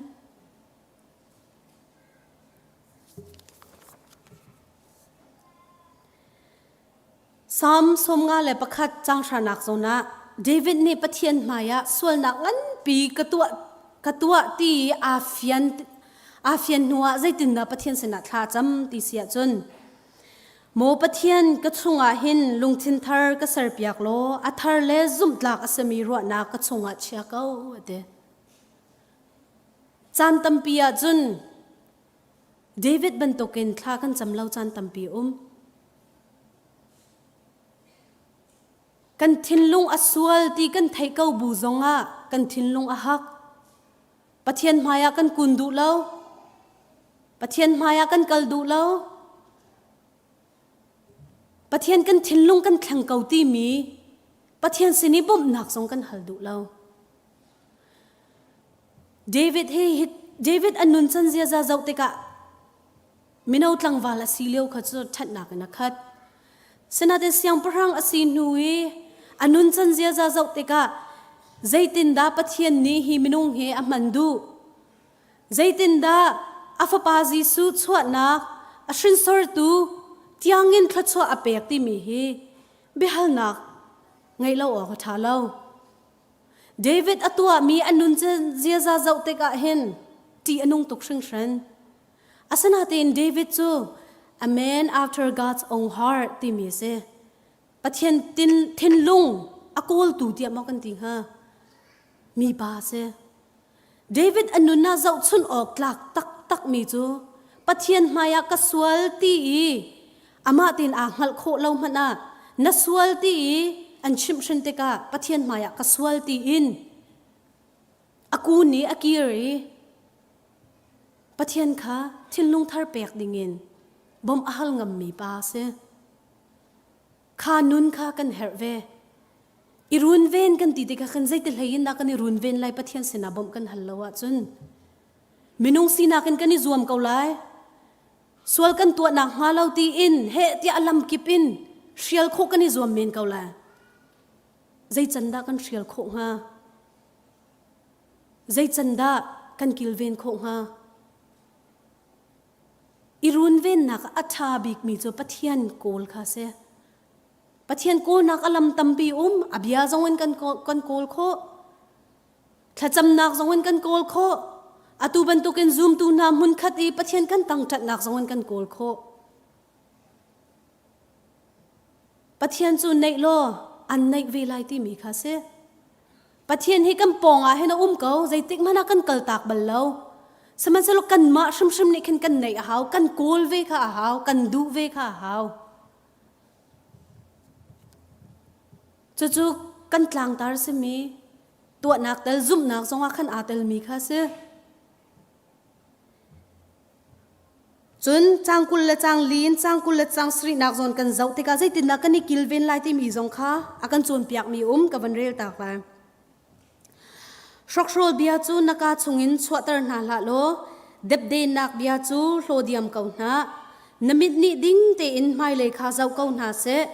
Salm 51 caang hranak zawn ah David nih Pathian hmaiah sualnak nganpi ka tuah ka tuah ti i aa fian aa fian hnuah zeitindah Pathian sinah thla a cam ti si ahcun Maw Pathian ka chungah hin lungthin thar ka serpiak law a thar le zumhtlak a simi ruahnak ka chungah chia ko a ti. Caan tampi ahcun David bantukin thla kan cam lo caan tampi um. Kan thinlung a sual ti kan theih ko bu zongah kan thinlung a hak. Pathian hmaiah kan kun duh lo. Pathian hmaiah kan kal duh lo. Pathian kan thinlung kan thleng ko timi Pathian sin i bawmhnak zong kan hal duh lo. David hi David a nun chan ziaza zoh tikah mino tlangval a si lio kha cu ṭhatnak in a khat. Sinain siangpahrang a si hnu i a nun chan ziaza zoh tikah zeitindah Pathian nih hi minung hi a hman duh? Zeitindah a fapa Jesuh chuahnak a hrinsortu tiangin thluachuah a pek timi hi biahalnak ngeih lo awk a ṭha lo. David a tuahmi a nun ziaza zoh tikah hin ṭih a nung tuk hringhran. Asinain David cu a man after God's own heart timi a si. Pathian thinlung a kawltu tiah maw kan ti hnga? Mi pa a si. David a nun ah zohchun awk tlak taktakmi cu Pathian hmaiah ka sual ti i amah tein aa hngalh khawh lo hmanh ah na sual ti i an chimhhrin tikah Pathian hmaiah ka sual ti in a kun i a kir i Pathian kha thinlung thar pek dingin bawmh a hal ngammi pa a si. Kha nun kha kan herh ve. I runven kan ti tikah kan zeiti hlei in dah kan i runven lai Pathian sinah bawmh kan hal lo ahcun minung sinak in kan i zuam ko lai. Sual kan tuahnak hnga lo tiin heh tiah a lamkip in hrial khawh kan i zuam men ko lai. Zei can dah kan hrial khawh hnga? Zei can dah kan kilven khawh hnga? I runvennak a ṭha bikmi cu Pathian kawl kha a si. Pathian kawlnak a lam tampi um, a bia zong in kan, kan kawl khawh. Thlacamnak zong in kan kawl khawh. Atu bantukin zumtu hna hmunkhat i Pathian kan tangṭhatnak zong in kan kawl khawh. Pathian cu neih law an neih ve lai timi kha si. Pathian hi kan pawng ah hin a um ko, zeitik hmanh ah kan kaltak bal lo. Sihmanhsehlaw kanmah hrimhrim nih khin kan neih a hau, kan kawl ve kha a hau, kan duh ve kha a hau. Cucu kan tlangtar simi tuahnak tel zumhnak zongah khan aa telmi kha si. Cun caang 20 le caang li in caang 20 le caang sarihnak zawn kan zoh tikah zeitindah kan i kilven lai timi zong kha a kan cawnpiakmi um ka van rel tak lai. Hrokhrawl bia cu na kaa chungin chuahter hna hlah law depdenak bia cu hlaw diam ko hna. Na mit nih ding tein hmailei kha zoh ko hna seh.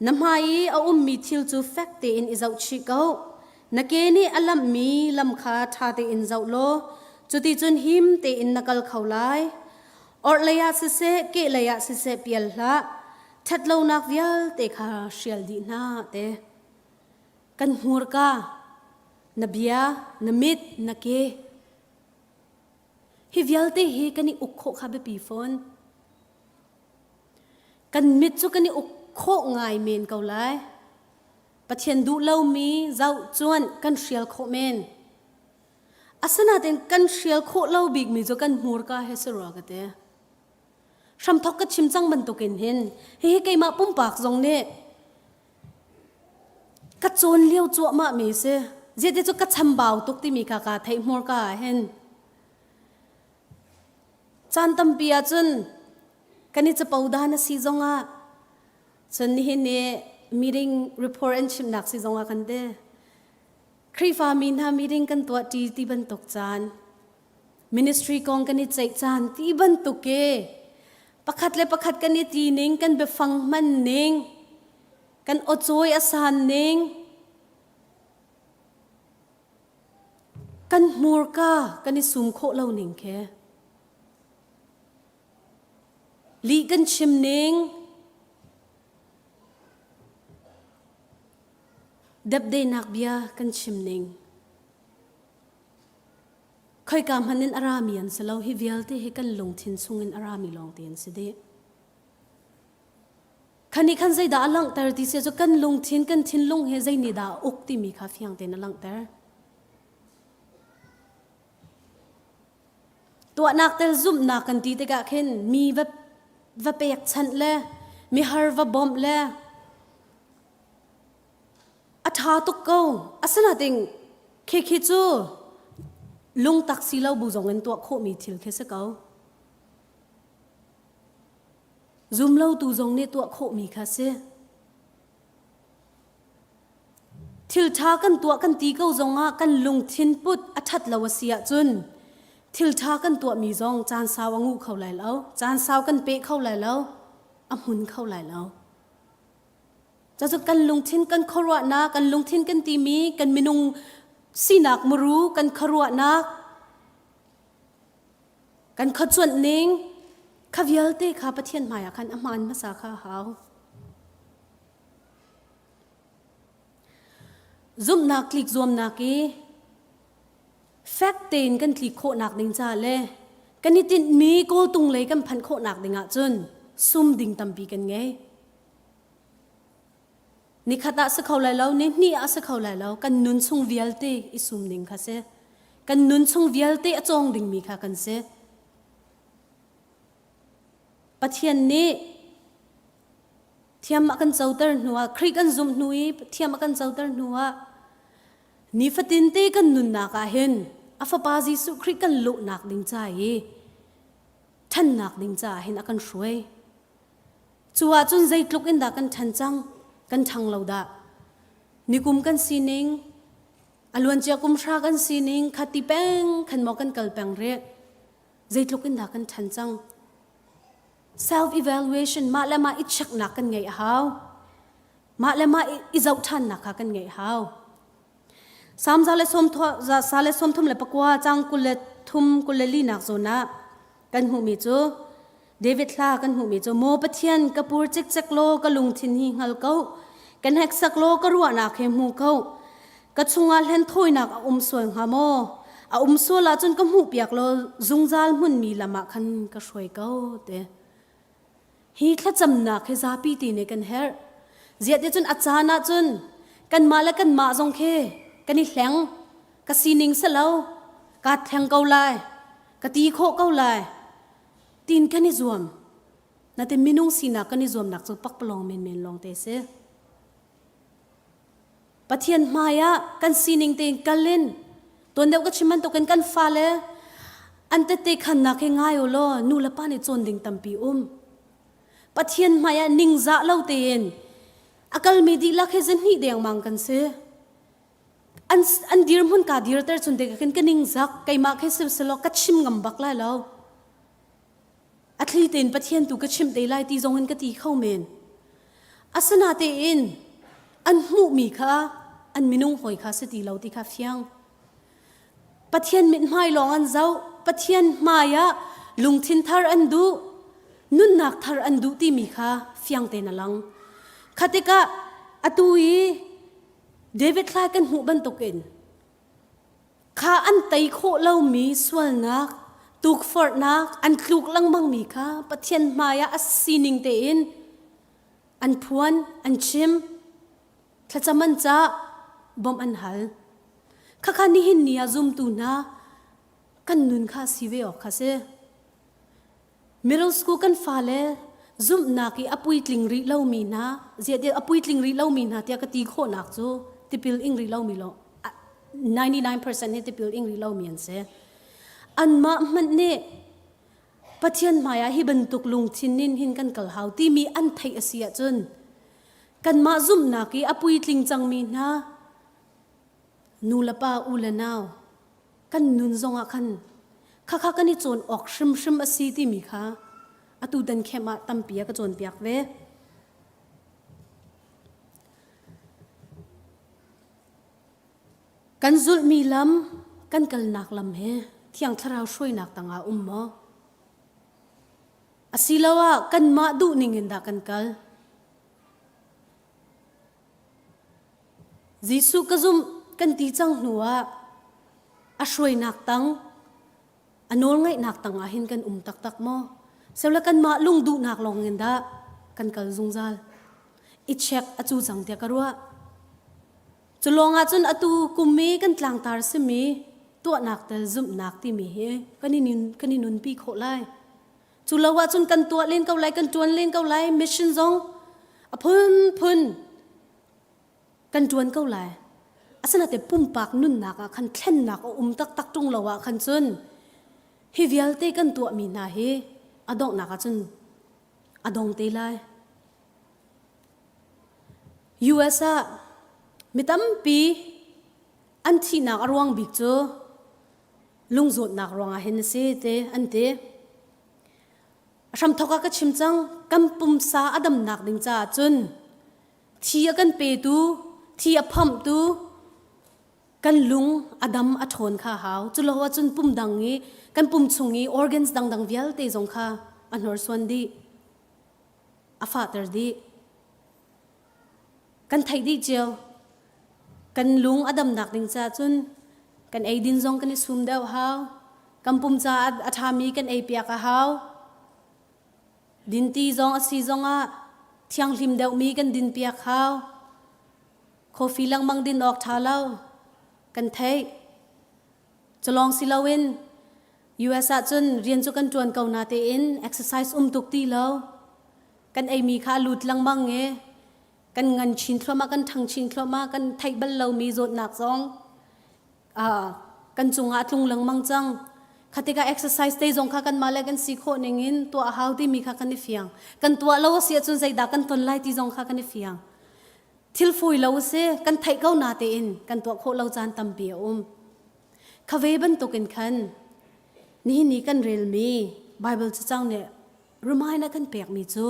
Na hmai i a ummi thil cu fek tein i zohchih ko. Na ke nih a lamhmi lam kha ṭha tein zoh law cuticun him tein na kal kho lai. Orhlei ah siseh, kehlei ah siseh pial hlah. Ṭhatlonak vialte kha hrial dih hna te. Kan hmurka, na bia, na mit, na ke. Hi vialte hi kan i uk khawh kha biapi fawn. Kan mit cu kan i uk khawh ngai men ko lai. Pathian duh lomi zoh cuan kan hrial khawh men. Asinain kan hrial khawh lo bikmi cu kan hmurka he si rua ka ti. Hramthok ka chim cang bantukin hin hihi keimah pumpak zong nih ka cawn lio cuahmah mi si. Ziah cu ka chambau tuk timi kha kaa theih hmurka ah hin. Caan tampi ahcun kan i capo dan a si zongah cun nihin ni meeting report an chimnak si zongah kan ti. Khrihfa mi hna meeting kan tuah ṭi ti bantuk caan ministry kong kan i ceih caan ti bantuk ke pakhat le pakhat kan i ti ning kan biafang hman ning kan awcawi a san ning Kan hmurka kan i sum khawh lo ning khi. Lih kan chim ning, depdenak bia kan chim ning. Khoika hmanh in a rami an si lo. Hi vialte hi kan lungthin chungin a rami lawngte an si dih. Khan nih khan zeidah a langhter ti si cu kan lungthin kan thinlung he zei nih dah a uk timi kha fiang tein a langhter. Tuahnak tel zumhnak kan ti tikah khin mi va va pekchanh le mihar va bawmh le a ṭha tuk ko. Asinain khi khi cu lungtak si lo bu zong in tuah khawhmi thil khi si ko. Zumlotu zong nih tuah khawhmi kha si. Thil ṭha kan tuah kan ti ko zongah kan lungthin put a ṭhat lo a si ahcun thil ṭha kan tuahmi zong caan sau a nguh kho lai lo, caan sau kan pe kho lai lo, a hmun kho lai lo. Cucu kan lungthin kan khuaruahnak, kan lungthin kan timi kan minung sinak muru kan khuaruahnak Kan khuacuanh ning kha vialte kha Pathian hmaiah khan a hmaan hmasa kha a hau. Zumhnak tlik zuamnak i fek tein kan tlik khawhnak ding ca le kan i tinhmi kawltung lei kan phanh khawhnak ding ahcun sum ding tampi kan ngei. Nikhat ah si kho lai lo, ni hnih ah si kho lai lo, kan nun chung vialte i sum ding kha si. Kan nun chung vialte a cawng dingmi kha kan si. Pathian nih thiam a kan coter hnuah, Khrih kan zumh hnu i thiam a kan coter hnuah nifatin te kan nunnak ah hin a fapa Jesuh Khrih kan luhnak ding ca i ṭhannak ding caah hin a kan hruai. Cu ahcun zeitluk in dah kan ṭhan cang, kan ṭhang lo dah. Nikum kan sining, a luancia kum hra kan sining kha ti peng khan maw kan kal peng rih. Zeitluk in dah kan ṭhan cang. Self evaluation mah le mah i checknak kan ngeih a hau. Mah le mah i zoh ṭhannak kha kan ngeih a hau. Salm za le sawm za le 39 cang 23 24 nak zawn ah kan hmuhmi cu David hla kan hmuhmi cu Maw Pathian ka pur cikcek law ka lungthin hi hngal ko ka hneksak law ka ruahnak he hmu ko ka chungah hlen thawinak a um sual hnga maw a um sual ahcun ka hmuhpiak law zungzal hmunmi lam ah khan ka hruai ko te Hi thlacamnak hi zapi ti nih kan herh. Ziah ti cun a caan ahcun kanmah le kanmah zong khi kan i hleng. Ka sining si lo. Kaa thleng ko lai. Ka ti khawh ko lai. Tin kan i zuam. Natin minung sinak kan i zuamnak cu pakpalawng menmen lawng te si. Pathian hmai ah kan sining tein kal in tuan deuh ka chim bantukin kan fale. An tette khannak hi ngai u law nu le pa nih cawn ding tampi um. Pathian hmai ah ningzah lo tein a kalmi dihlak hi zihnih dengmang kan si. An, an dirhmun ka dirter cun te khin ka ningzak keimah khi siselaw ka chim ngam bak lai lo. A thli tein Pathian tu ka chimh te lai ti zong in ka ti kho men. Asinatein an hmuhmi kha an minung hawi kha si ti lo ti kha fiang. Pathian mithmai lawng an zoh. Pathian hmai ah lungthin thar an duh, nunnak thar an duh timi kha fiang tein a lang. Kha tikah atu i David hla kan hmuh bantukin kha an tei khawh lomi sualnak, tukforhnak, an tluk lengmangmi kha Pathian hmai ah a sining tein an phuan, an chim. Thlacam an cah, bawmh an hal. Khakha nihin ni ah zumtu hna kan nun kha si ve awk kha si. Middle school kan fale zumhnak i a puitling rih lomi hna, ziah a puitling rih lomi hna tiah ka ti khawhnak cu tipil ing rih lomi lo 99% hi tipil ing rih lomi an si. Anmah hmanh nih Pathian hmaiah hi bantuk lungthin in hin kan kal hau timi an theih a si ahcun kanmah zumhnak i a puitling cangmi hna nu le pa u le nau kan nun zongah khan khakha kan i cawn awk hrimhrim a si timi kha atu dan khem ah tampi a ka cawnpiak ve. Kan zulhmi lam, kan kalnak lam he Thiang Thlarau hruainak tangah um maw? Asiloah kanmah duhning in dah kan kal? Jesuh ka zumh kan ti cang hnuah a hruainak tang, a nawlngaihnak tangah hin kan um taktak maw? Sewle kanmah lungduhnak lawng in dah kan kal zungzal? I check a cu cang tiah ka ruah. Cu lawng ahcun atu kum i kan tlangtar simi tuahnak tel zumhnak timi hi kan i, kan i nunpi khawh lai. Cu lo ahcun kan tuah len ko lai, kan ṭuan len ko lai, mission zong a phunphun kan ṭuan ko lai. Asinain pumpak nunnak ah khan thlennak a um taktak ṭung lo ah khan cun hi vialte kan tuahmi hna hi a donghnak ah cun a dong te lai. US ah mi tampi an thihnak a ruang bik cu lungzawtnak ruangah hin a si te an ti. A hramthawk ah ka chim cang kan pumsa a damnak ding caah cun thi a kan petu, thi a phomhtu kan lung a dam a ṭhawn kha hau. Culo ahcun pum dang i kan pum chung i organs dangdang vialte zong kha a hnorsuan dih. A fahter dih. Kan theih dih cio. Kan lung a damnak ding caah cun kan eidin zong kan i sum deuh hau. Kan pum caah a ṭhami kan ei piak a hau. Dinti zong a si zongah thianghlim deuhmi kan din piak hau. Coffee lengmang din awk ṭha lo. Kan theih. Culawng si loin US ah cun rian cu kan ṭuan ko na tein exercise um tuk ti lo. Kan eimi kha a lut lengmang i kan ngan chin thluahmah, kan ṭhang chin thluahmah, kan theih bal lomi zawtnak zong uh, kan cungah a tlung lengmang cang. Kha tikah exercise te zong kha kanmah le kan si khawh ning in tuah a hau timi kha kan i fiang. Kan tuah lo a si ahcun zeidah kan ton lai ti zong kha kan i fiang. Thil fawi lo a si, kan theih ko na tein kan tuah khawh lo caan tampi a um. Kha ve bantukin khan nihin ni kan relmi Bible cacang nih remind a kan pekmi cu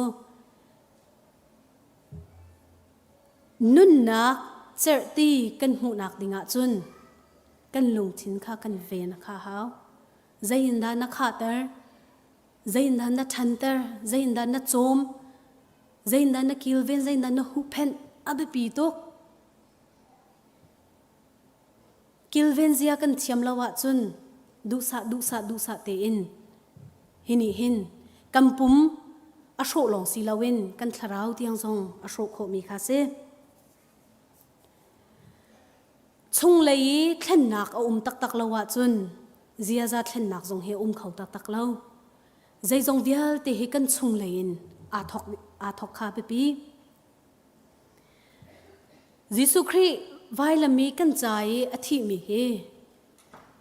nunnak cerhti kan hmuhnak dingah cun kan lungthin kha kan ven a kha hau. Zeiindah na khahter? Zeiindah na ṭhanter? Zeiindah na cawm? Zeiindah na kilven? Zeiindah na huhphenh? A biapi tuk. Kilven zia kan thiam lo ahcun duhsah duhsah duhsah tein hi nih hin kan pum a hrawh lawng si loin kan thlarau tiang zong a hrawh khawhmi kha si. Chunglei i thlennak a um taktak lo ahcun ziaza thlennak zong hi a um kho taktak lo. Zeizong vialte hi kan chunglei in aa thawk, aa thawk kha biapi. Jesuh Khrih vailam i kan ca i a thihmi hi.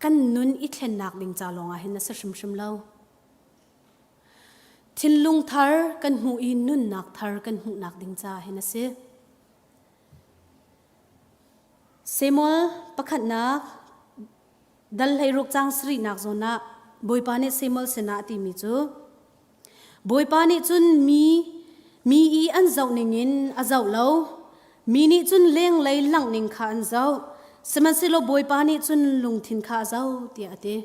kan nun i thlennak ding ca lawngah hin a si hrimhrim lo. Thinlung thar kan hmuh i nunnak thar kan hmuhnak ding ca hin a si. Samuel pakhatnak dal 16 cang sarihnak zawn ah Bawipa nih Samuel sinah a timi cu Bawipa nih cun mi mi i an zoh ningin a zoh lo mi nih cun lenglei langh ning kha an zoh sihmanhsehlaw Bawipa nih cun lungthin kha a zoh tiah a ti.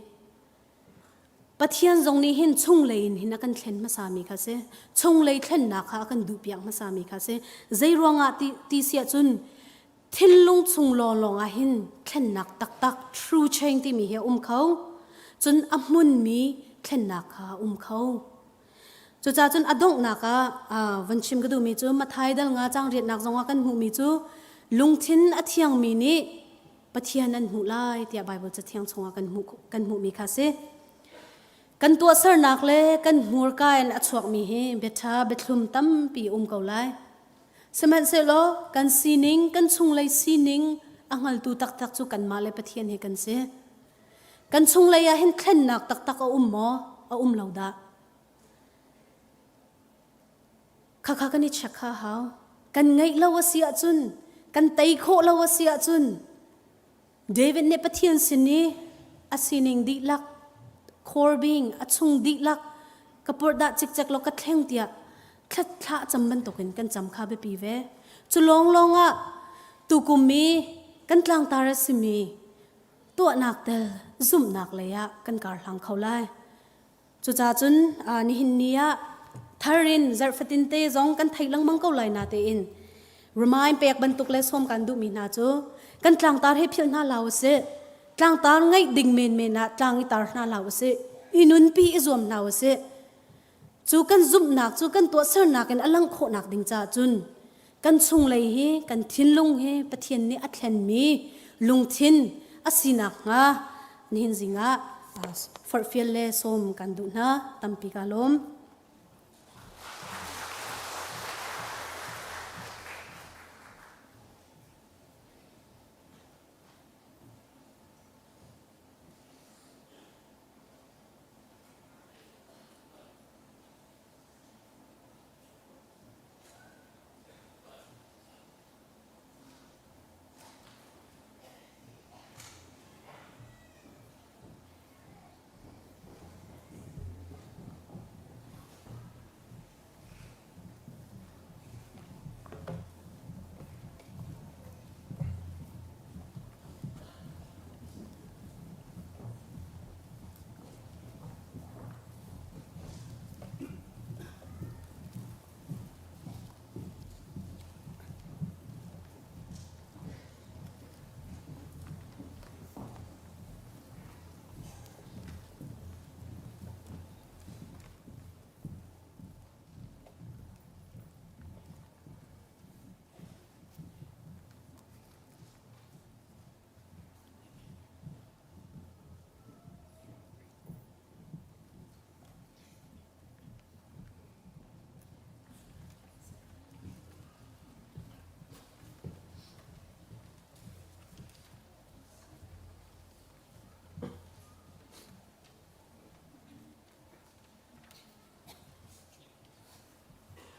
Pathian zong nih hin chunglei in hin a kan thlen hmasami kha si. Chunglei thlennak kha a kan duhpiak hmasami kha si. Zei ruangah ti, ti siah cun thinlung chung lawnglawng ah hin thlennak taktak true change timi hi a um kho. Cun a hmunmi thlennak kha a um kho. Cucaah cun a donghnak ah van chim ka duhmi cu Mathai dal nga cang riatnak zongah kan hmuhmi cu lungthin a thiangmi nih Pathian an hmuh lai tiah Baibal Cathiang chungah kan hmuh kan hmuhmi kha si. Kan tuahsernak le kan hmurka in a chuakmi hi biaṭha biathlum tampi um ko lai. Sihmanhsehlaw kan sining, kan chunglei sining a hngaltu taktak cu kanmah le Pathian he kan si. Kan chunglei ah hin thlennak taktak a um maw? A um lo dah. Khakha kan i check kha hau. Kan ngeih lo a si ahcun, kan tei khawh lo a si ahcun, David nih Pathian sin i a sining dihlak, core being, a chung dihlak, ka purhdah cikcek law ka thleng tiah thla thla cam bantukin kan cam kha biapi ve. Cu lawnglawng ah tukum i kan tlangtar a simi tuahnak tel zumhnak lei ah kan kar hlang kho lai. Cucaah cun nihin ni ah thar in zarh fatin te zong kan theih lengmang ko lai na tein remind pek bantuk le sawm kan duhmi hna cu kan tlangtar he philh hna la usih tlangtar ngeih ding menmen ah tlang i tar hna la usih i nunpi i zuam hna usih cu kan zumhnak cu kan tuahsernak in a langh khawhnak ding caah cun kan chunglei hi kan thinlung hi Pathian nih a thlenmi lungthin a sinak hnga nihin zing ah forhfial le sawm kan duh hna tampi ka lawm.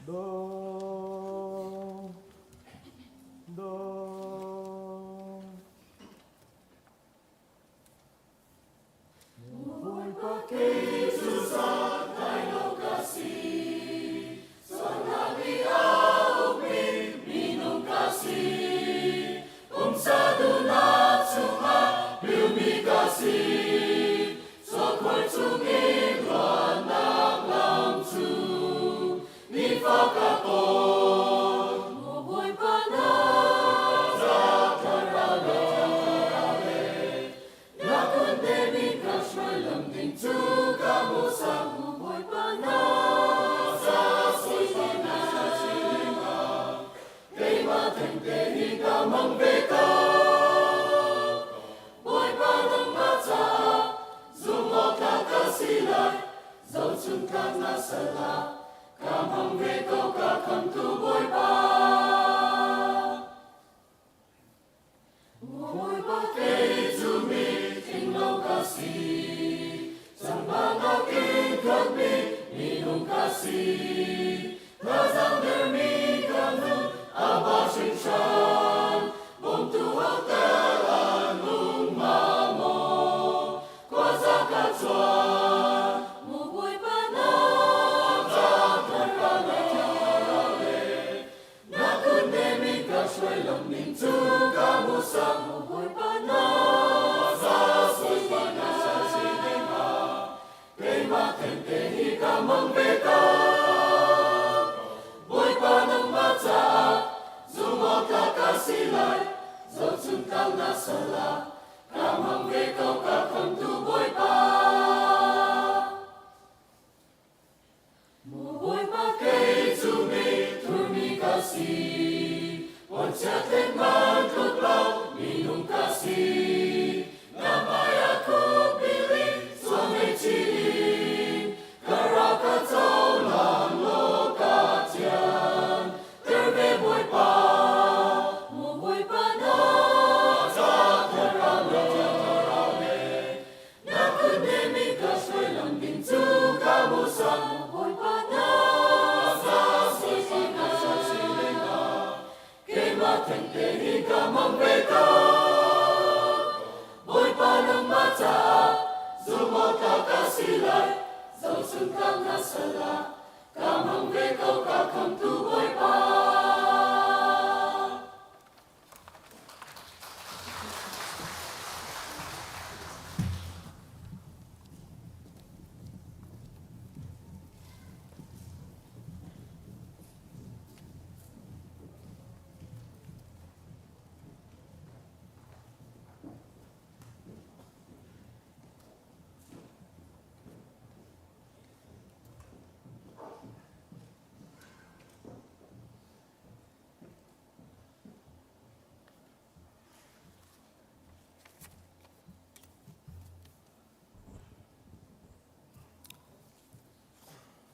Do, do. musak Bawipa na ca sunparnak si dingah keimah thengte hi ka hmang ve ko. Bawipa nangmah caah zumhawktlak ka si lai, zohchun tlaknak sal ah ka hmang ve ko ka khamhtu Bawipa. Maw Bawipa kei cu mi thurmi ka si, puanchia tlenman tluk lo minung ka si. Na hmaiah khukbil in sual ngaihchih in ka ra ka cohlang law ka thian ter ve Bawipa. Maw Bawipa na ca thlarau le thlarau he Na kut nem in ka hruai lam ding cu ka hmuhsak Bawipa na sa sunparnak si dingah keimah thengte hi ka hmang ve ko. Bawipa nangmah caah zumhawktlak ka si lai zohchuntlak na sal ah ka hmang ve ko ka khamhtu Bawipa.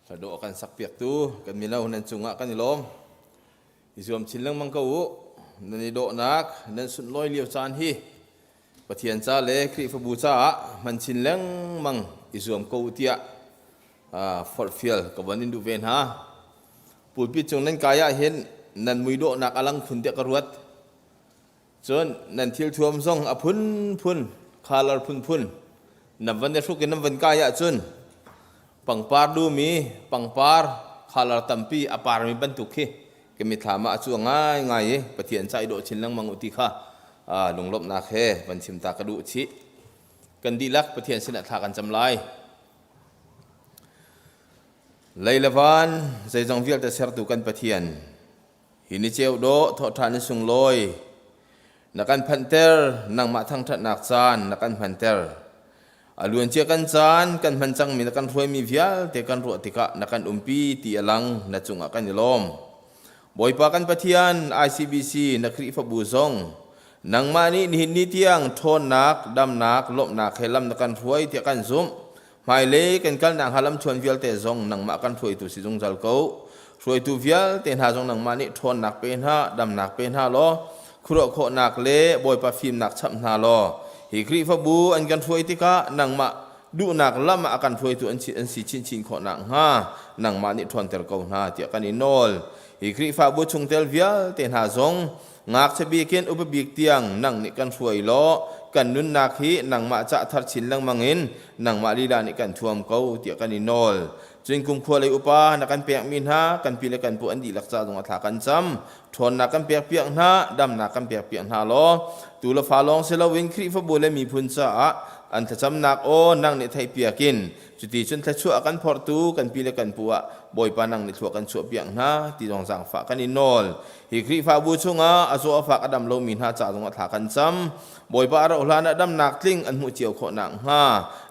Hladawh kan sakpiaktu kan mino nan cungah kan i lawm. I zuam chin lengmang ko u. Nan i dawhnak, nan sunlawi lio caan hi Pathian ca le Khrihfabu caah hman chin lengmang i zuam ko u tiah forhfial ka von in duh ve hna. Pulpit cung nan kai ah hin nan muidawhnak a lang khun tiah ka ruat. Cun nan thil thuam zong a phunphun, color phunphun nan van i hruk in nan van kai ahcun pangpar dum i pangpar color tampi a parmi bantuk khi ka mithlam ah a cuang ngaingai i Pathian ca i dawh chin lengmang u ti kha lunglawmhnak he van chim ta ka duh chih. Kan dihlak Pathian sinah thla kan cam lai. Lei le van zeizong vialte sertu kan Pathian, hi ni ceu dawh thawhṭhan in sunglawi na kan phanhter, nangmah thangṭhatnak caan na kan hmanter. A luancia kan caan kan hman cangmi na kan hruaimi vialte kan ruah tikah na kan umpi ti a lang, na cungah kan i lawm. Bawipa kan Pathian, ICBC na Khrihfabu zong nangmah nih nihin ni tiang ṭhawnnak, damnak, lawmhnak he lam na kan hruai tiah kan zumh. Hmailei kan kalnak hnga lamthluan vialte zong nangmah kan hruaitu si zungzal ko. Hruaitu vialte hna zong nangmah nih ṭhawnnak pe hna, damnak pe hna law, khuaruah khawhnak le Bawipa fimnak chap hna law, hi Khrihfabu an kan hruai tikah nangmah duhnak lam ah a kan hruaitu an si chinchin khawh nakhnga nangmah nih ṭhawnter ko hna tiah kan i nawl. Hi Khrihfabu chungtel vialte hna zong Ngakchia bik in upa bik tiang nang nih kan hruai law kan nunnak hi nangmah cah thar chin lengmang in nangmah lila nih kan thuam ko tiah kan i nawl. Cun kumkhua lei upa na kan pekmi hna kan pi le kan pu an dihlak ca zong a thla kan cam. Ṭhawnnak kan pek piak hna, damnak kan pek piak hna law tu le fa lawng si loin Khrihfabu le miphun caah an thlacamnak aw nang nih theih piak in cuti cun thluachuah a kan phorhtu kan pi le kan pu ah Bawipa nang nih thlua kan chuah piak hna ti zong zaangfah kan i nawl. Hi Khrihfabu chungah a zaw a fak a dam lomi hna ca zongah thla kan cam. Bawipa a rauh hlan ah damnak tling an hmuh cio khawh nakhnga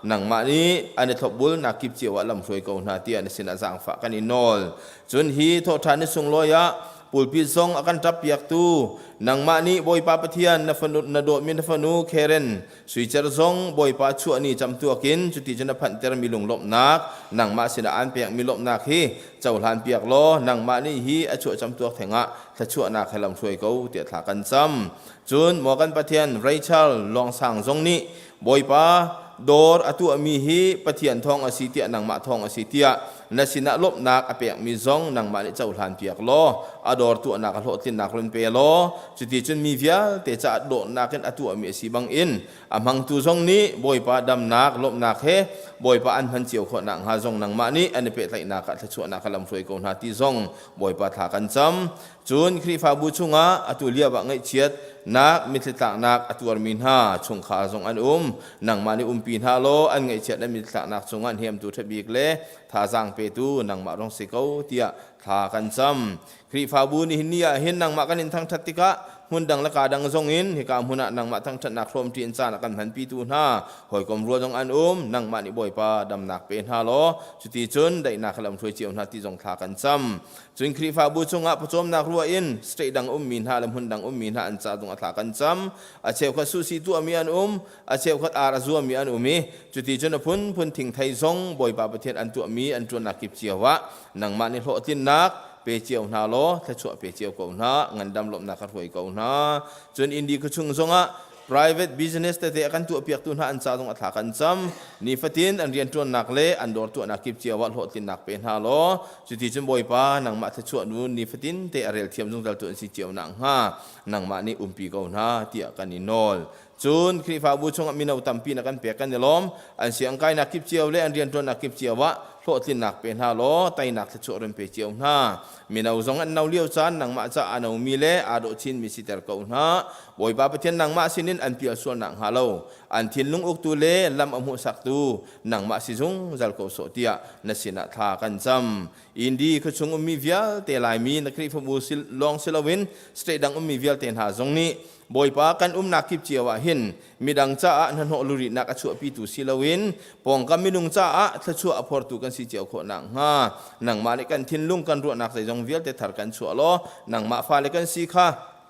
nangmah nih an i thlopbul nak kip cio ah lamhruai ko hna tiah na sinah zaangfah kan i nawl. Cun hi thawhṭhan ni sunglawi ah pulpit zong a kan ṭap piaktu nangmah nih Bawipa Pathian na fanu na dawtmi na fanu Karen Suicer zong Bawipa chuah ni camtuak in cuti cun a phanhtermi lunglawmhnak nangmah sinah aan pekmi lawmhnak hi cohlan piak law nangmah nih hi a chuah camtuak thengah thluachuahnak he lamhruai ko tiah thla kan cam. Cun maw kan Pathian Rachel Lawngsang zong nih Bawipa dawr a tuahmi hi Pathian thawng a si tiah nangmah thawng a si tiah Na sinah lawmhnak a pekmi zong nangmah nih cohlan piak law a dawr tuahnak a hlawhtlinnak run pe law cuti cun mi vialte caah dawtnak in a tuahmi a si bangin a hmangtu zong nih Bawipa damnak lawmhnak he Bawipa an hman cio khawh nakhnga zong nangmah nih an i pehtlaihnak ah thluachuahnak ka lamhruai ko hna ti zong Bawipa thla kan cam. Cun Khrihfabu chungah atu lio ah ngaihchiatnak mitthlitlaknak a tuarmi hna chungkhar zong an um. Nangmah nih umpi hna law an ngaihchiat le mitthlitlaknak chungah hnemtu ṭha bik le thazaang petu nangmah rong si ko tiah thla kan cam. Khrihfabu nihin ni ah hin nangmah kan in thangṭhat tikah hmun dang le kaa dang zong in hika hmun ah nangmah thangṭhatnak hrawmṭi in caan a kan hmanpitu hna hawikom rual zong an um. Nangmah nih Bawipa damnak pe hna law cuti cun daihnak he lamhruai cio hna ti zong thla kan cam. Cun Khrihfabu chungah pawcawmnak ruah in state dang ummi hna le hmun dang ummi hna an ca zong a thla kan cam. A cheukhat suhsi tuahmi an um, a cheukhat ar a zuami an um i cuti cun a phunphun thingthei zong Bawipa Pathian an tuahmi an ṭuannak kip cio ah nangmah nih hlawhtlinnak pe cio hna law thluachuah pe cio ko hna, ngandam lawmhnak ka hruai ko hna. Cun Indi khuachung zongah private business tete a kan tuahpiaktu hna an ca zong a thla kan cam. Nifatin an rianṭuannak le an dawr tuahnak kip cio ah hlawhtlinnak pe hna law cuti cun Bawipa nangmah thluachuah nun nifatin te a rel thiam zungzal tu an si cio nakhnga nangmah nih umpi ko hna tiah kan i nawl. Cun Khrihfabu chungah mino tampi na kan pek kan i lawm. An siangkainak kip cio le an rianṭuannak kip cio ah hlawhtlinnak pe hna law teinak thluachuah run pe cio hna. Mino zong an no lio caan nangmah caah a nomi le aa dawh chinmi siter ko hna. Bawipa Pathian nangmah sinin an pial sual nakhnga lo an thinlung uktu le lam a hmuhsaktu nangmah si zungzal ko sawh tiah na sinah thla kan cam. Indi khuachung ummi vialte Laimi na Khrihfabu lawng si loin state dang ummi vialte hna zong nih Bawipa kan umnak kip cio ah hin midang caah hnahnawh lurihnak a chuahpitu si loin pawngkam minung caah thluachuah a phortu kan si cio khawh nakhnga nangmah nih kan thinlung kan ruahnak zeizong vialte thar kan chuah law nangmah fale kan si kha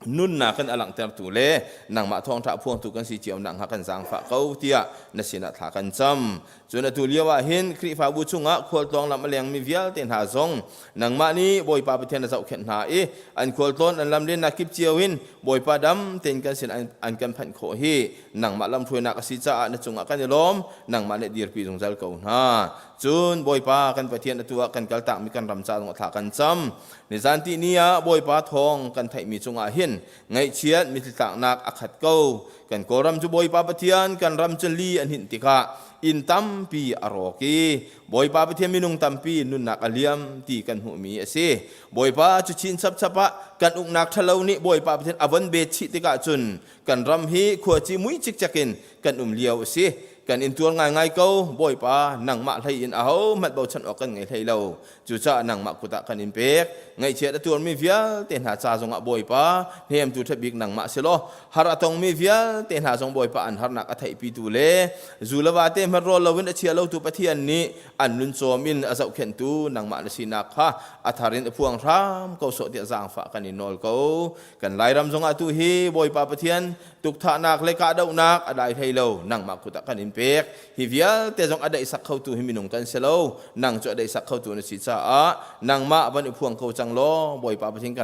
nunnak in a langhtertu le nangmah thawngṭha phuangtu kan si cio nakhnga kan zaangfah ko tiah na sinah thla kan cam. Cun atu lio ah hin Khrihfabu chungah khualtlawng lam a lengmi vialte hna zong nangmah nih Bawipa Pathian na zohkhenh hna i an khualtlawn an lamlennak kip cio in Bawipa dam tein kan sin an kan phanh khawh hi nangmah lamhruainak a si caah na cungah kan i lawm nangmah nih dirpi zungzal ko hna. Cun Bawipa kan Pathian atu ah kan kaltakmi kan ram ca zong thla kan cam. Nizan ti ni ah Bawipa thawng kan theihmi cungah hin ngaihchiat mitthli tlaknak a khat ko. Kan Kawlram cu Bawipa Pathian kan ram cu li a hninh tikah inn tampi a rawk i Bawipa Pathian minung tampi nunnak a liam ti kan hmuhmi a si. Bawipa cu chin chapchap ah kan uknak ṭhalo nih Bawipa Pathian a von bet chih tikah cun kan ram hi khuaci mui cikcek in kan um lio a si. Kan in tuar ngaingai ko, Bawipa, nangmah hlei in ahohmanh bochan awk kan ngei hlei lo. Cucaah nangmah kut ah kan in pek. Ngaihchiat a tuarmi vialte hna ca zongah Bawipa, hnemtu ṭha bik nangmah si law, har a tongmi vialte hna zong Bawipa an harnak a theihpitu le zu le vate hmat rawl loin a chia lotu Pathian nih an nun cawm in a zohkhenhtu nangmah na sinak kha a thar in a phuang hram ko sawh tiah zaangfah kan in nawl ko. Kan Lairam zongah tu hi Bawipa Pathian tukthahnak le kahdohnak a dai hlei lo nangmah kut ah kan in pek. Hi vialte zong a daihsak khotu hi minung kan si lo. Nang cu a daihsak khotu na si caah nangmah van i phuang ko cang law Bawipa Pathian kan.